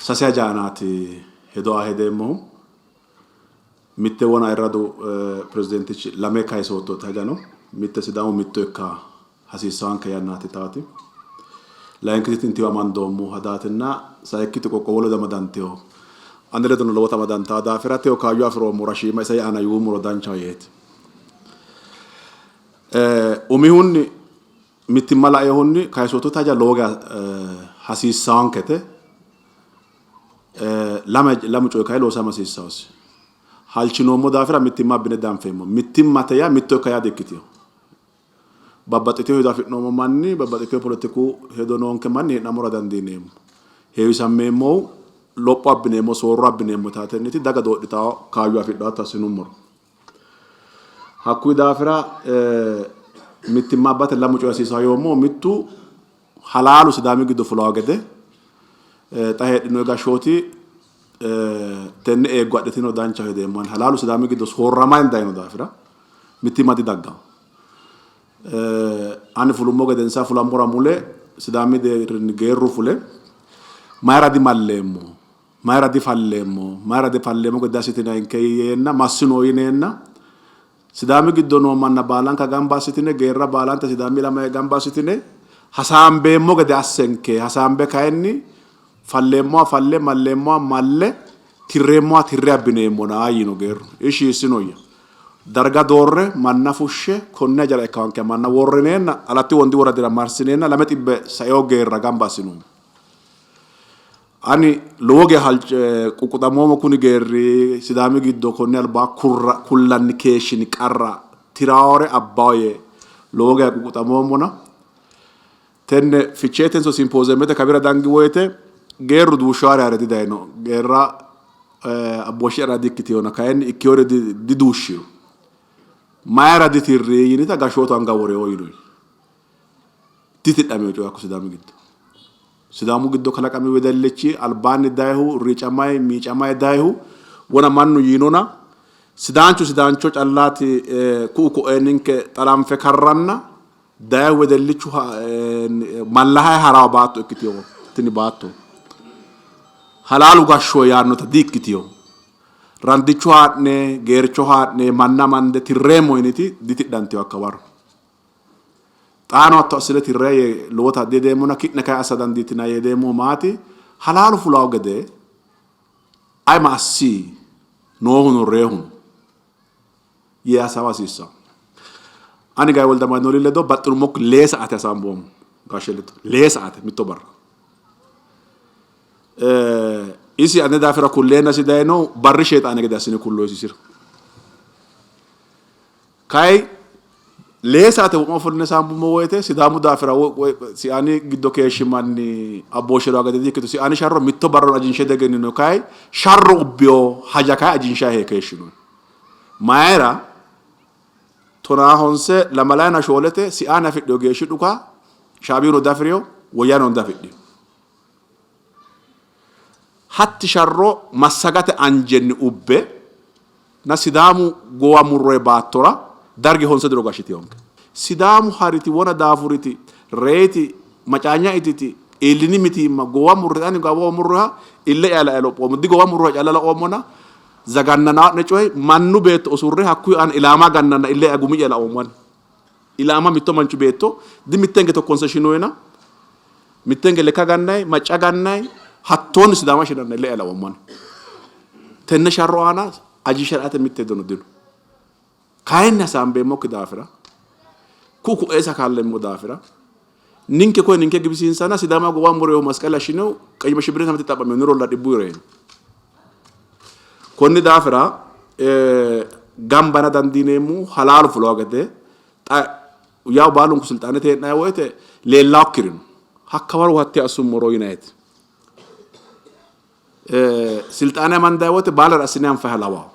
Sase haja aanaati hedo aa hedeemmohu. Mitte wona ayirradu pirezidaantichi lame kayisoottoti haja no. Mitte Sidaamu mitto ikka hasiissaanke yannaati taati. Layinkiti tintiyo amandoommo hadaatinna sayikkiti qoqqowu ledo amadantino. Ane ledono lowota amadantaa daafira teyo kaayyo afi'roommora shiima ise aana yuummoro danchaho yeeti. Umihunni mittimma lainohunni kayisoottoti haja lowo geya hasiissaankete. Lame lamu coyi kayi loosama hasiissawosi. Halchinoommo daafira mittimma abbine danfeemmo. Mittimmate yaa mitto ikka yaa dikkitino. Babbaxxitino hedo afi'noommo manni, babbaxxitino poletiku hedo noonke manni hee'nammora dandiineemmo. Heewisammeemmohu lopho abbineemmo, soorro abbineemmo yitaatenniiti daga doodhitawo kaayyo afidhawo hatto assinummoro. Hakkuyi daafira mittimma abbate lamu coyi hasiisawo yoommohu mittu halaalu Sidaami giddo fulawo gede xa heedhinoyi gashshooti tenne eeggo adhitino danchaho hedeemmo ani. Halaalu Sidaami giddo soorramanni dayino daafira mittimma didagganno. Ani fulummo gedensaa fulammora mule Sidaami deerrinni geerru fule mayira dimalleemmo, mayira difalleemmo, mayira difalleemmo gede assitinayinke yeenna massino yineenna Sidaami giddo noo manna baalanka gamba assitine geerra baalanta Sidaami ilama gamba assitine hasaambeemmo gede assenke hasaambe kayinni falleemmoha falle malleemmoha malle tirreemmoha tirre abbineemmona yiino geerru. Ishi hiissinoyya? Darga doorre manna fushshe konne hajara ikkaanke manna worrineenna Alatti Wondi woradira marsineenna 200 saeo geerra gamba assinummo. Ani lowo geya halche quqquxamoommo kuni geerri Sidaami giddo konni alba kurra kullanni keeshshini qarra tiraawore abbawo yee lowo geya quqquxamoommona tenne Ficheetenso simpoozeemete kawira dangi woyte geerru duushshaare ha're didayino. Geerra Abbooshshi'ra di-ikkitinona kayinni ikkinore diduushshino. Mayira ditirri yinita gashshootu anga worino yinoyi. Ditidhamino coyi hakku Sidaami giddo. Sidaamu giddo kalaqami wedellichi albaanni dayihu riicamayi miicamayi dayihu wona mannu yiinona Sidaanchu Sidaancho callaati ku'u ko'ee ninke xalanfe karranna dayihu wedellichu mallahayi harawo baatto ikkitino tini baatto. Halaalu gashsho yaannota di-ikkitino. Randicho haa'ne geercho haa'ne manna amande tirreemmo yiniti ditidhantino hakka waro. Xaano hatto assine tirre yee lowota dihedeemmona ki'ne kayi assa dandiitinanni yee hedeemmohu maati? Halaalu fulawo gede ayi ma assi? Noohuno reyohuno yee hasaawa hasiissanno. Ani Gayi Woldamaanueeli ledo baxxinummokki lee saate hasaamboommo gaashshe ledo lee saate mitto barra. Isi ane daafira kulleennasi dayino barri sheexaane gede assine kulloyisi isira. Kayi lee saate wo'ma ofolline saambummo woyite Sidaamu daafira Siaani giddo keeshshi manni abbooshshi'rawo gede di''ikkito. Siaani sharro mitto barrano ajinshe diegennino. Kayi sharro ubbino haja kayi ajinshayi hee keeshshino. Mayira? Tonaa honse lamalayina shoolete Siaani afidhino geeshshi dhuka Shaabiyuno diafi'rino, Woyyaaneno diafidhino. Hatti sharro massagate anjenni ubbe na Sidaamu goowa murroyi baattora Darge honse diro gashshitinonke. Sidaamu hariti wona daafuriti, reyiti, macaanya ititi, iillini mitiimma goowa murre ani goowa murroha ille'ya lae lophoommo. Di goowa murroha calla laoommona zagannanaa'ne coyi mannu beetto usurre hakkuyi aana ilaama gannanna ille'ya gumi'ya laoommo ani. Ilaama mitto manchu beetto di mittenge tokkonse shinoyina mittenge lekka gannayi macca gannayi hattoonni Sidaama shinanna ille'ya laoommo ani. Tenne sharro aana ajishe la''ate mitte hedono dino. Kayinni hasaambeemmokki daafira, ku'u ku'ee sakaalleemmo daafira, ninke koye ninke gibisiinsanna Sidaama gowa murehu masqala shinehu qeyyima shibbire samati xa'mamino nirolla dhibbu reyino. Konni daafira gambana dandiineemmohu halaalu fulowa gede xa yawu baalunku silxaanete hee'nanni woyte leellawokkiri no. Hakka waro hatte assummoro yinayiti. Silxaane amandayi woyte baalare assine anfayiha lawawo.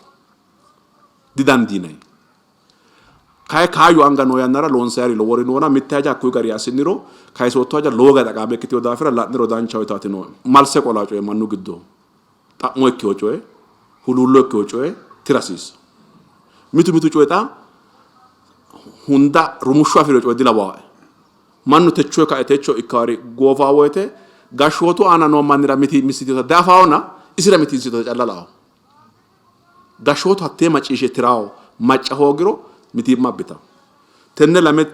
Didandiinanni. Kayi kaayyo anga noo yannara loonsayiri lowori noona mitte haja hakkuyi garinni assiniro kayisootto haja lowo geya xaqaame ikkitino daafira la'niro danchaho yitaati nooe. Malse qola coye mannu giddo xa'mo ikkino coye, huluullo ikkino coye tira hasiissanno. Mitu mitu coyi xa hunda rumushsho afi'rino coye dilawaae. Mannu techo kae techo ikkaari goofawo woyte gashshootu aana noo mannira mitii'misitinota diafaona isira mitiinsitinota calla la'ao. Gashshootu hattee macciishshe tirawo macca hoogiro mitiimma abbitanno. Tenne lame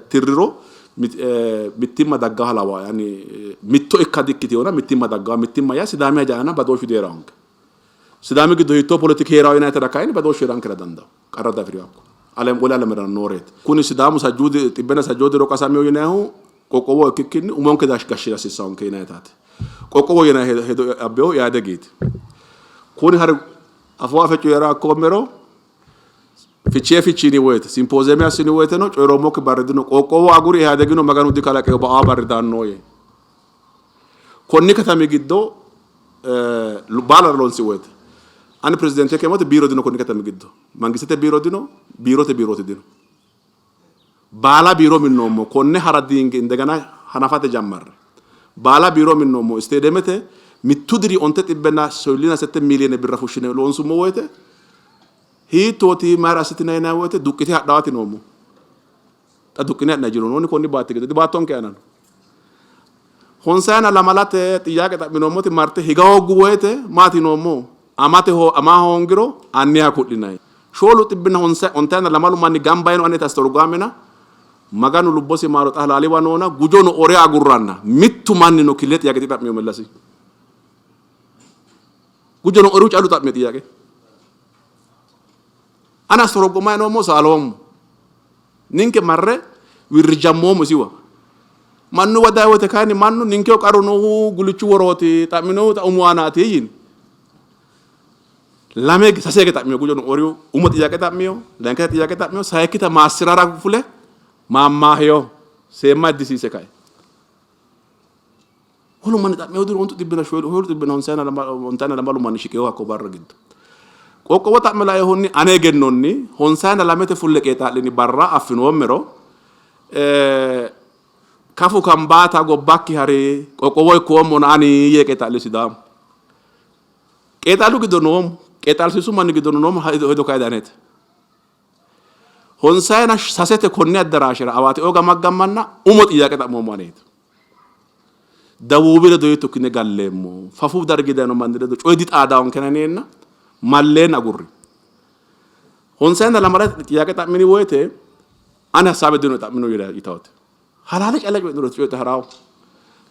tirriro mittimma daggaha lawae. Ani mitto ikka di''ikkitinona mittimma daggaho. Mittimma yaa Sidaami haja aana badooshshu dihee'rawonke. Sidaami giddo hiittoo poletiki hee'rawo yinayitera kayinni badooshshu hee'rankera dandawo. Qarra diafi'rino hakko. Alem wole alamerano nooreeti. Kuni Sidaamu sajjuu xibbenna sajjuu diro qasamino yinannihu qoqqowo ikkikkinni umonke gashshira hasiissawonke yinayitaati. Qoqqowo yinanni hedo abbinohu Ihadegiiti. Kuni hari afoo afe coyi'ra ikkoommero Fichee fichiini woyte, simpoozeeme assini woyteno coyi'roommokki barri dino. Qoqqowo aguri Ihaadegino Maganu dikalaqino ba''aa barri daanno yee. Konni katami giddo baalare loonsi woyte ani pirezidaante ikkeemmo woyte biiro dino konni katami giddo. Mangistete biiro dino, biirote biirooti dino. Baala biiro minnoommo. Konne hara diinge indegana hanafate jammarre. Baala biiro minnoommo. Isteedemete mittu diri onte xibbenna shoyillina sette miiliyeene birra fushshine loonsummo woyte Hiittooti mayira assitinanni yinanni woyte duqqite hadhawaati noommo. Xa duqqine ha'nanni jiro noonni konni baatti giddo dibaattonke aanano. Honsayina lamalate xiyyaaqe xa'minoommoti marte higa hooggu woyte maati yinoommo? Amate ho ama hoongiro anniha ku'linanni. Shoolu xibbinna honsa ontayina lamalu manni gamba yino aneti astorgaamena Maganu lubbosi maaro xa halaaliwa noona gujono ore agurranna mittu mannino kille xiyyaaqe dixa'mino mellasi. Gujono oru callu xa'mino xiyyaaqe. Ani astoroggomayi noommo saaloommo. Ninke marre wirrijammoommo isiwa. Mannuwa dayi woyte kayinni mannu ninkeho qarru noohu gulichu worooti xa'minohu xa umu aanaati yini. Lame sase hige xa'mino gujono oriyu umo xiyyaaqe xa'miyo, layinkita xiyyaaqe xa'miyo, sayikkita maassi'rara fule maammaahiyo seemma iddisiise kae. Wolu manni xa'mino diro ontu xibbina shoolu xibbina hontayina lamalu manni shiqino hakko barra giddo. Qoqqowo xa'me lainohunni ane egennonni honsayina lamete fulle qeexaa'lini barra affinoommero kafu kambaata gobbakki hari qoqqowo ikkoommona ani yee qeexaa'li Sidaamu. Qeexaalu giddo noommo, qeexaalsiisu manni giddo noommo hedo kayinni anete. Honsayina sasete konni addaraashera Awaateo gamaggammanna umo xiyyaaqe xa'moommo aneeti. Dawuubi ledo hiitto ikkine galleemmo? Fafu dargi dayino manni ledo coyi dixaadawonkena yineenna malleen agurri. Honsayina lamala xiyyaaqe xa'mini woyite ane hassaabe dino xa'mino yitawote. Halaale calla coyi'niro coyi'te ha'rawo.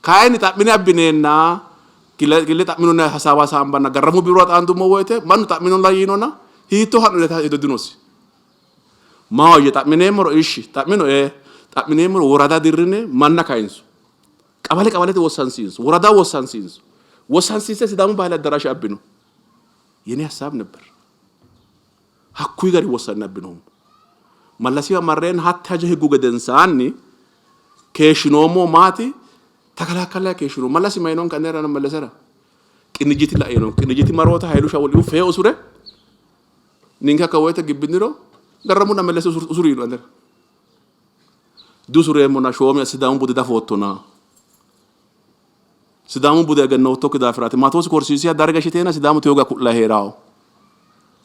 Kayinni xa'mine abbineenna kille xa'minonna hasaawa hasaambanna garramu biirora xaandummo woyite mannu xa'minolla yiinona hiittoo ha'no yite hedo dinosi. Maahoyye xa'mineemmoro ishshi xa'mino ee xa'mineemmoro worada dirrine manna kayinso. Qabale qabalete wossansiinso worada wossansiinso. Wossansiinse Sidaamu Bahili Addaraashe abbino. Yene hassaab nebber. Hakkuyi gari wossanne abbinoommo. Mallasiwa marreenna hatte hajo higgu gedensaanni keeshshinoommo maati takalaakkallayi keeshshinoommo. Mallasi mayinonke anerano Mellesera Qinijjiti la'inonke. Qinijjiti maroota Hayilu Shawulihu fee usure ninke hakka woyte gibbiniro Garramunna Mellese usuri yiino anera. Diusureemmona shoomi Sidaamu bude dafoottona. Sidaamu bude egennoottokki daafiraati. Maatoosi korsiisiha darga shiteenna Sidaamu teyoga ku'layi hee'rawo.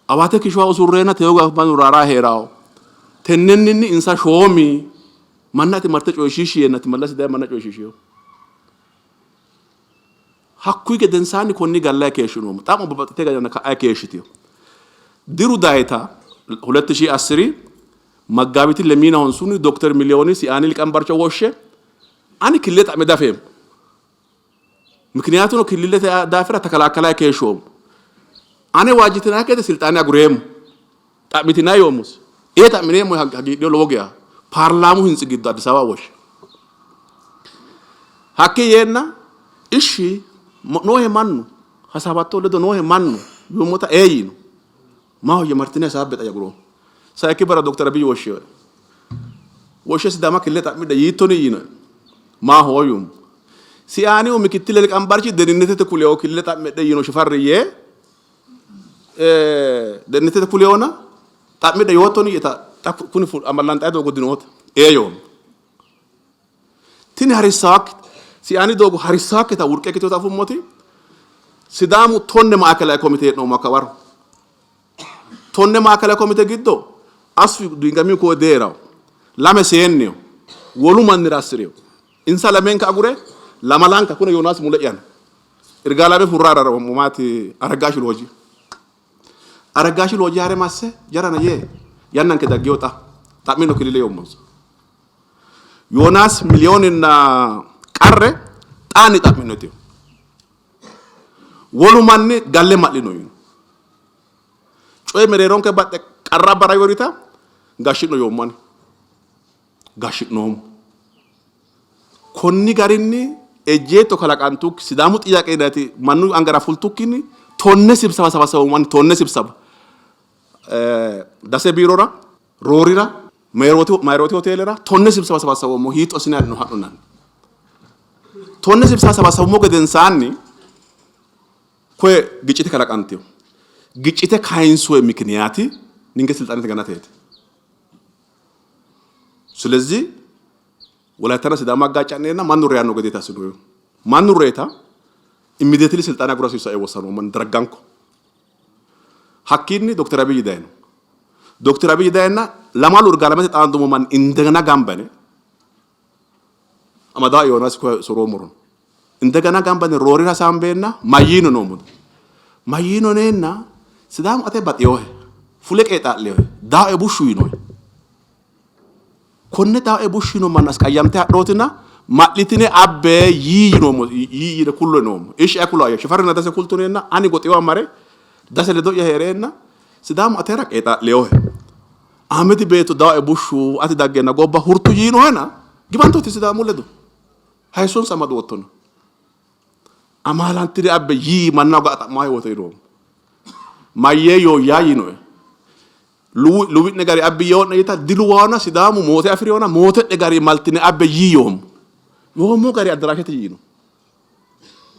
Awaate kishuwa usurreenna teyoga mannu raaraa hee'rawo. Tennenninni insa shoomi manna ati marte coyishiishi yeennati Mallasi daye manna coyishiishiho. Hakkuyi gedensaanni konni gallayi keeshshinoommo. Xa'mo babbaxxite gajanna ka'ayi keeshshitino. Diru dayita huletti shii assiri Maggaabiti lemiina honsunni Dokter Miliyooni Siaani liqambarcho woshshe Ani killile xa'me dafeemmo. Mikiniyaatuno killilete daafira takalaakkalayi keeshshoommo. Ane waajjitinanni gede silxaane agureemmo. Xa'mitinanni yoommosi. Ee xa'mineemmo yee hagiidhino lowo geya. Paarlaamu hintsi giddo Addis Ababa woshshe. Hakkii yeenna ishshi noohe mannu hasaawatto ledo noohe mannu yuummota ee yiino. Maahoyye martine hasaabbe xa aguroommo. Sayikki barra Dokter Abiy woshshinoe. Woshshe Sidaama killile xa'midhe yiittoni yiinoe. Maaho yuummo. Siaanihu mikittile liqambarchi deninnetete kulewo killile xa'midhe yiino shifarri yee deninnetete kulewona xa'midhe yoottoni yita xa kuni amallanxayi doogo dinoota ee yoommo. Tini harissawakki Siaani doogo harissawakkita wurqe ikkitinota afummoti Sidaamu tonne maakelaye komite hee'noommo hakka waro. Tonne maakelaye komite giddo Asfi Dingamihu koe deeraho, lame seenneho, wolu mannira assi'rino. Insa lamenka agure lamalanka kune Yoonaasi mule'ya no. Irgaalame furra maati Aragaashi Looji. Aragaashi Looji ha're masse jarana yee yannanke daggino xa xa'mino kilile yoommonsa. Yoonaas Miliyooninna Qarre xaanni xa'minote. Wolu manni galle ma'lino yiino. Coyi mereeronke baxxe qarra abbara yorita gashshi'no yoommo ani. Gashshi'noommo. Konni garinni ejjeetto kalaqantukki Sidaamu xiyaqe yinanniti mannu angara fultukkinni tonne sibsaba sabasabammo ani tonne sibsaba. Dase biirora, Roorira, Mayrooti hoteelera tonne sibsaba sabasabammo hiitto assine ha'no ha'nonanni. Tonne sibsaba sabasabummo gedensaanni koye giccite kalaqantino. Giccite kayinsoye mikiniyaati ninke silxaanete ganateeti. Silezi Wolayittanna Sidaama aggaaca'neenna mannu reyanno gedeeti assinoyihu. Mannu reyita immediately silxaane agura hasiissanno yee wossanoommo manni darganko. Hakkiinni Dokter Abiy dayino. Dokter Abiy dayenna lamalu Irgaalamete xaandummo manni indegena gamba yine Amadaa Yoonaas koye soroommorono indegena gamba yine roorira hasaambeenna mayyiino noommo. Mayyiino yineenna Sidaamu ate baxinohe fule qeexaa'linohe daae bushshu yiinohe. Konne daae bushshu yiino manna asqayyamte hadhootina ma'litine abbe yii yinoommo yii yine kullo yinoommo. Ishi ayi kulo ayyo shifarrinna dase kultuneenna ani goxiwa mare dase ledo'ya hee'reenna Sidaamu atera qeexaa'linohe. Ahmedi beetto daae bushshu ati daggeenna gobba hurtu yiinohena giwantooti Sidaamu ledo. Hayissonsa amadoottona. Amaalantine abbe yii manna ga'a xa'maa wote yinoommo. Mayyee yooyyaa yiinoe. Luwi'ne gari abbi yoo'ne yita diluwaana Sidaamu moote afi'riyoona moote'ne gari maltine abbe yii yoommo. Yoommo gari addaraashete yiino.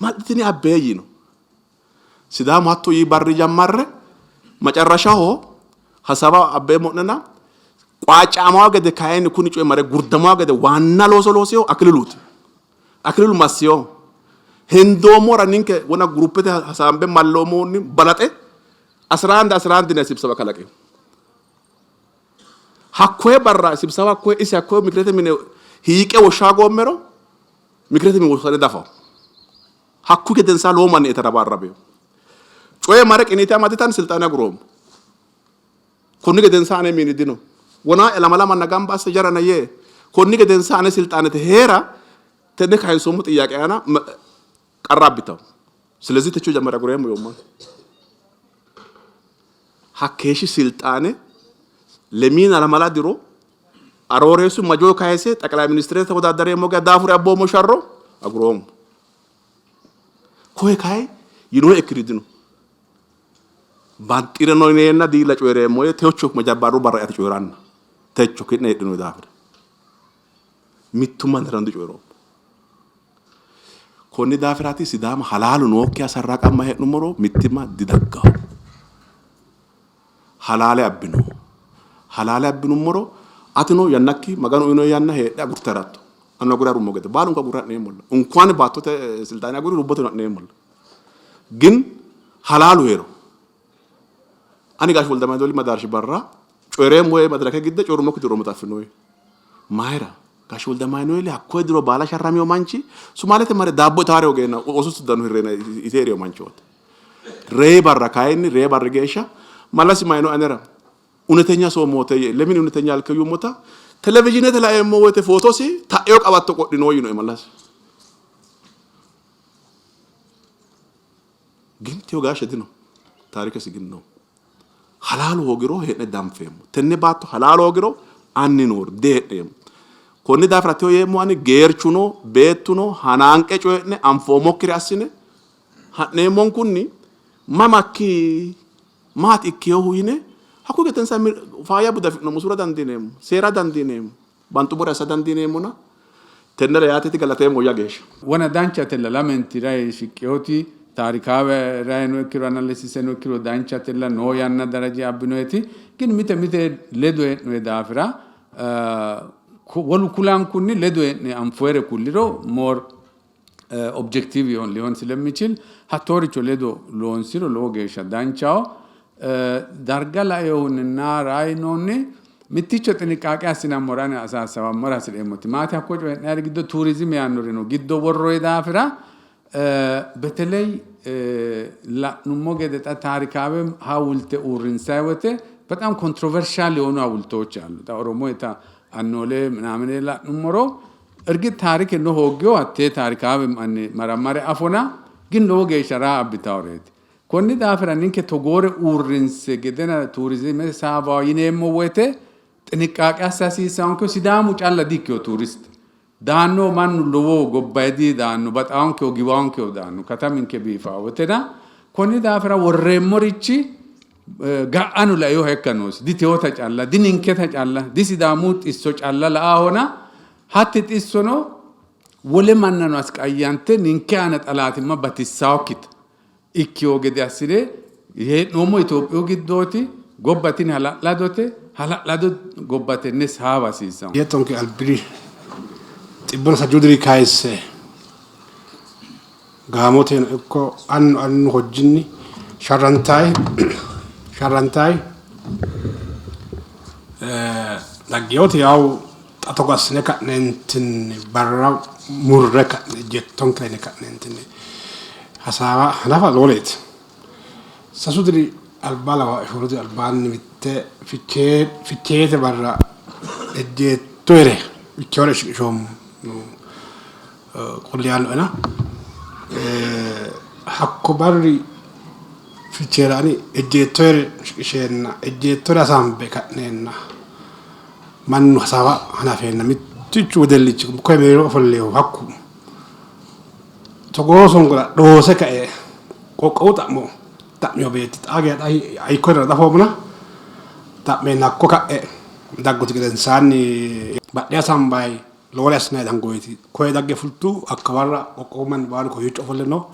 Maldhitini abbee yiino. Sidaamu hatto yii barri jammarre macarrashaho hasawa abbeemmo'nena qwaaccaamawa gede kayinni kuni coyi mare gurdamawa gede waanna looso loosiho Akililuuti. Akililu massiho. Hendoommora ninke wona guruppete hasaambe malloommohunni balaxe asiraandi asiraandi yinanni sibsaba kalaqino. Hakkoye barra sibsaba hakkoye isi hakkoye mikirete mine hiiqe woshshaagoommero mikirete mine woshshane dafawo. Hakkuyi gedensaa lowo manni etarabaarrabino. Coye mare qiniite amaditan silxaane aguroommo. Konni gedensaa ane mini dino. Wonaa lamala manna gamba asse jarana yee konni gedensaa ane silxaanete hee'ra tenne kayinsoommo xiyyaaqe aana qarra abbitanno. Silezi techo jammare agureemmo yoomma. Hakkeeshshi silxaane lemiina lamala diro Arooreessu majoo kayise xaqilay ministerete tewodaddareemmo geya daafure abboommo sharro aguroommo. Koye kayi yinoe ikkiri dino. Banxire no yineenna diila coyi'reemmo yee techo majabbarru barra ate coyi'ranna techo ki'ne heedhinoyi daafira mittu mannirano dicoyi'roommo. Konni daafiraati Sidaama halaalu nookkiha sarraaqamma hee'nummoro mittimma didagganno. Halaale abbino. Halaale abbinummoro atino yannakki Maganu uyinohe yanna heedhe agurte haratto. Anino agure harummo gede baalunku agurre ha'neemmolla. Unkuwaani baattote silxaane aguri lubboteno ha'neemmolla. Gin halaalu hee'ro. Ani Gaashshu Woldamaaneeli madaarshi barra coyi'reemmo yee madirake gidde coyi'rummokki diroommo affinoyi. Mayira? Gaashshu Woldamaaneeli hakkoye diro baala sharramino manchi Sumaalete mare daabbo itaare hoogeenna oososi uddano hirreenna ite hee'rino manchooti. Reyi barra kayinni ree barri geeshsha Mallasi mayino anera unetenya soommote yee lemin unetenya alke yuummota televizhiinete laeemmo woyte footosi ta'eo qabatto qodhino yiinoe Mallasi. Gintiyo gaashe dino taarikesi ginno. Halaalu hoogiro hee'ne danfeemmo. Tenne baatto halaalu hoogiro anni noori dihee'neemmo. Konni daafira teyo yeemmo ani geerchuno beettuno hanaanqe coyi'ne anfoommokkire assine ha'neemmonkunni mamakki maati ikkinohu yine hakkuyi gedensaanni faayya bude afi'noommo, usura dandiineemmo, seera dandiineemmo, banxummore assa dandiineemmona tennera yaateeti galateemmo ya geeshsha. Wona danchatella lamenti rayi shiqqinoti taarikaawe rayino ikkiro analysiseno ikkiro danchatella noo yanna daraja abbinoeti gin mite mite ledo hee'noe daafira wolu kulankunni ledo hee'ne anfoyere kulliro more objective ሊሆን ስለሚችል hattooricho ledo loonsiro lowo geeshsha danchaho. Darga lainohunninna rainohunni mitticho xiniqqaaqe assinammora ani asaasawammora hasi'reemmoti maati hakko coyi'nayiri giddo turizime yaannori no giddo worroyi daafira beteley la'nummo gede xa taarikaawe hawulte uurrinsayi wote በጣም controversial የሆኑ ሐውልቶች አሉ። xa Oromoyita Annoole ምናምን la'nummoro እርግጥ ታሪክ no hooggewo hattee taarikaawe manni marammare afona gin lowo geeshsha raa abbitaworeeti. Konni daafira ninke togoore uurrinse gedena turizime saabawo yineemmo woyte xiniqqaaqe assa hasiissanonkehu Sidaamu calla di''ikkino turist daanno mannu lowo gobbayidi daanno baxawonkehu giwawonkehu daanno kataminke biifawo wotena konni daafira worreemmorichi ga'ano lainoha ikka noosi. Diteota calla, dininketa calla, disidaamu xisso calla la'ahona hatti xissono wole mannano asqayyante ninke aana xalaatimma batissawokkita ikkiwo gede assine hee'noommo Itophiyu giddooti. Gobba tini hala'ladote, hala'lado gobba tenne saawa hasiissanno. Ejjeettonke albiri xibbuna sajjuu diri kayisse gaamoteno ikko annu annu hojjinni sharrantayi sharrantayi dhaggeyote yawu xa togo assine ka'neentinni barra murre ka'ne ejjeettonke yine ka'neentinni hasaawa hanafa loworeeti. Sasu diri alba lawa shoolu diri albaanni mitte fichee ficheete barra ejjeettoere ikkinore shiqishoommo qulli yaannoena hakko barri ficheera ani ejjeettoere shiqisheenna ejjeettore hasaambe ka'neenna mannu hasaawa hanafeenna mittichu wedellichi koye mereero ofolleehu hakku togoo songora dhoose kae qoqqowu xa'mo xa'mino beetti xaa geya hiikko dafoommona xa'meenna hakko ka'e dagguti gedensaanni badhe hasaambayi. Lowore assinanni dangooti. Koye dagge fultu hakka barra qoqqowu manni baalu kowiicho ofolle no.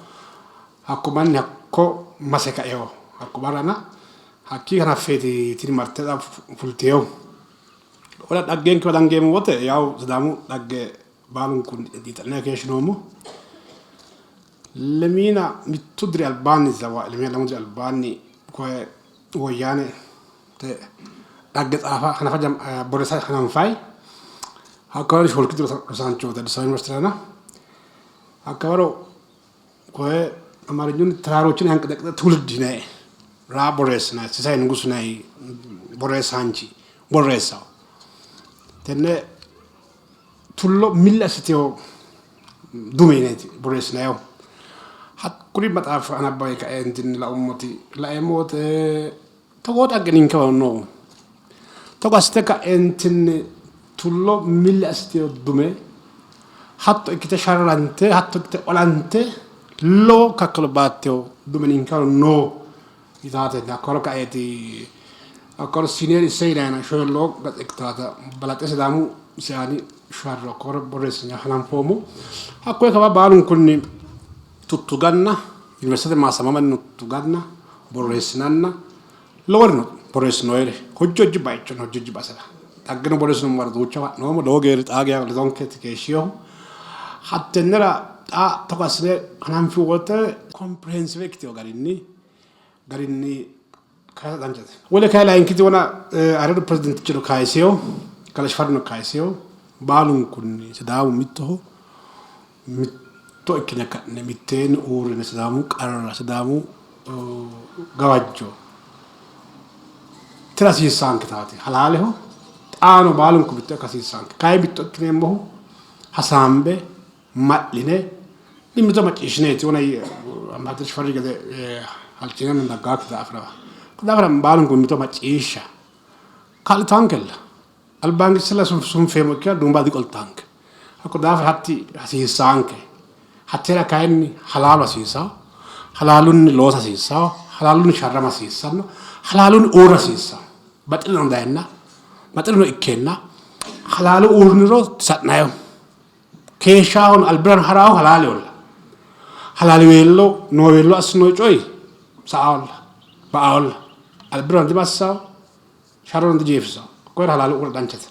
Hakko manni hakko mase kaeo hakko barrana hakkii hanaffeeti tini marte xa fulteehu. Wole dhaggenkewa dangeemmo wote yawu Sidaamu dhagge baalunku xiinxallinanni keeshshinoommo. Lemiina mittu diri albaanni lemiina lamu diri albaanni koye woyyaane dhagge xaafa hanafa borreessa hananfayi. Hakka waro shoolki diro rosaanchooti Addis Ababa Yuniversiterana. Hakka waro koye Amaarinyunni ተራሮችን ያንቀጠቀጠ ትውልድ yinayi raa borreessinayi Sisayi Nugusu yinayi borreessaanchi borreessawo. Tenne tullo milli assitewo dume yineeti borreessinayihu. Hakkuri maxaaffa anabbawe kaeentinni laummoti laeemmo wote togoo dhagge ninkewa no. Togo assite ka'eentinni tullo milli assitewo dume hatto ikkite sharrante hatto ikkite olante lowo kakkalo baattewo dume ninkewa no yitaatenni hakko waro kaeeti hakko waro senior issey yinayna shoyilloo gatsa ikkitaata balaxe Sidaamu siyaani sharro hakko waro borreessine hananfoommo. Hakkoye kawa baalunkunni tuttuganna yuniversitete maassamamanni tuttuganna borreessinanna lowori no borreessinoyiri hojju hojju bayicho hojju hojju basera dhaggeno borreessinummo waro duucha ha'noommo lowo geerri xaa geya ledonkeeti keeshshinohu. Hattennera xa togo assine hananfi wote comprehensive ikkitino garinni garinni kayisa danchate. Wole kayi layinkiti wona ayirradu pirezidaantichino kayiseyo Kalaa Shifarrino kayiseyo baalunkunni Sidaamu mittoho mitto ikkine ka'ne mitteenni uurrine Sidaamu qarra Sidaamu gawajjo tira hasiissaanketaati halaaleho xaano baalunku mitto ikka hasiissaanke kayi mitto ikkineemmohu hasaambe ma'line mimmito macciishshineeti wona Ambaasaadder Shifarri gede halchinanna daggaakki daafira daafira baalunku mimmito macciishsha kaa'litaankella albaanke sila sunfeemmo ikkiro duumba diqoltaanke hakko daafira hatti hasiissaanke hattera kayinni halaalu hasiisawo halaalunni loosa hasiissawo halaalunni sharrama hasiissanno halaalunni uurra hasiissawo baxilluno dayenna baxilluno ikkeenna halaalu uurriniro sa'nayo keeshshaahon albirano haraahu halaaleholla halaaliweello nooweello assinoy coyi sa'aolla ba'aolla albirano dimassawo sharrono dijeefisawo koyira halaalu uurra danchate.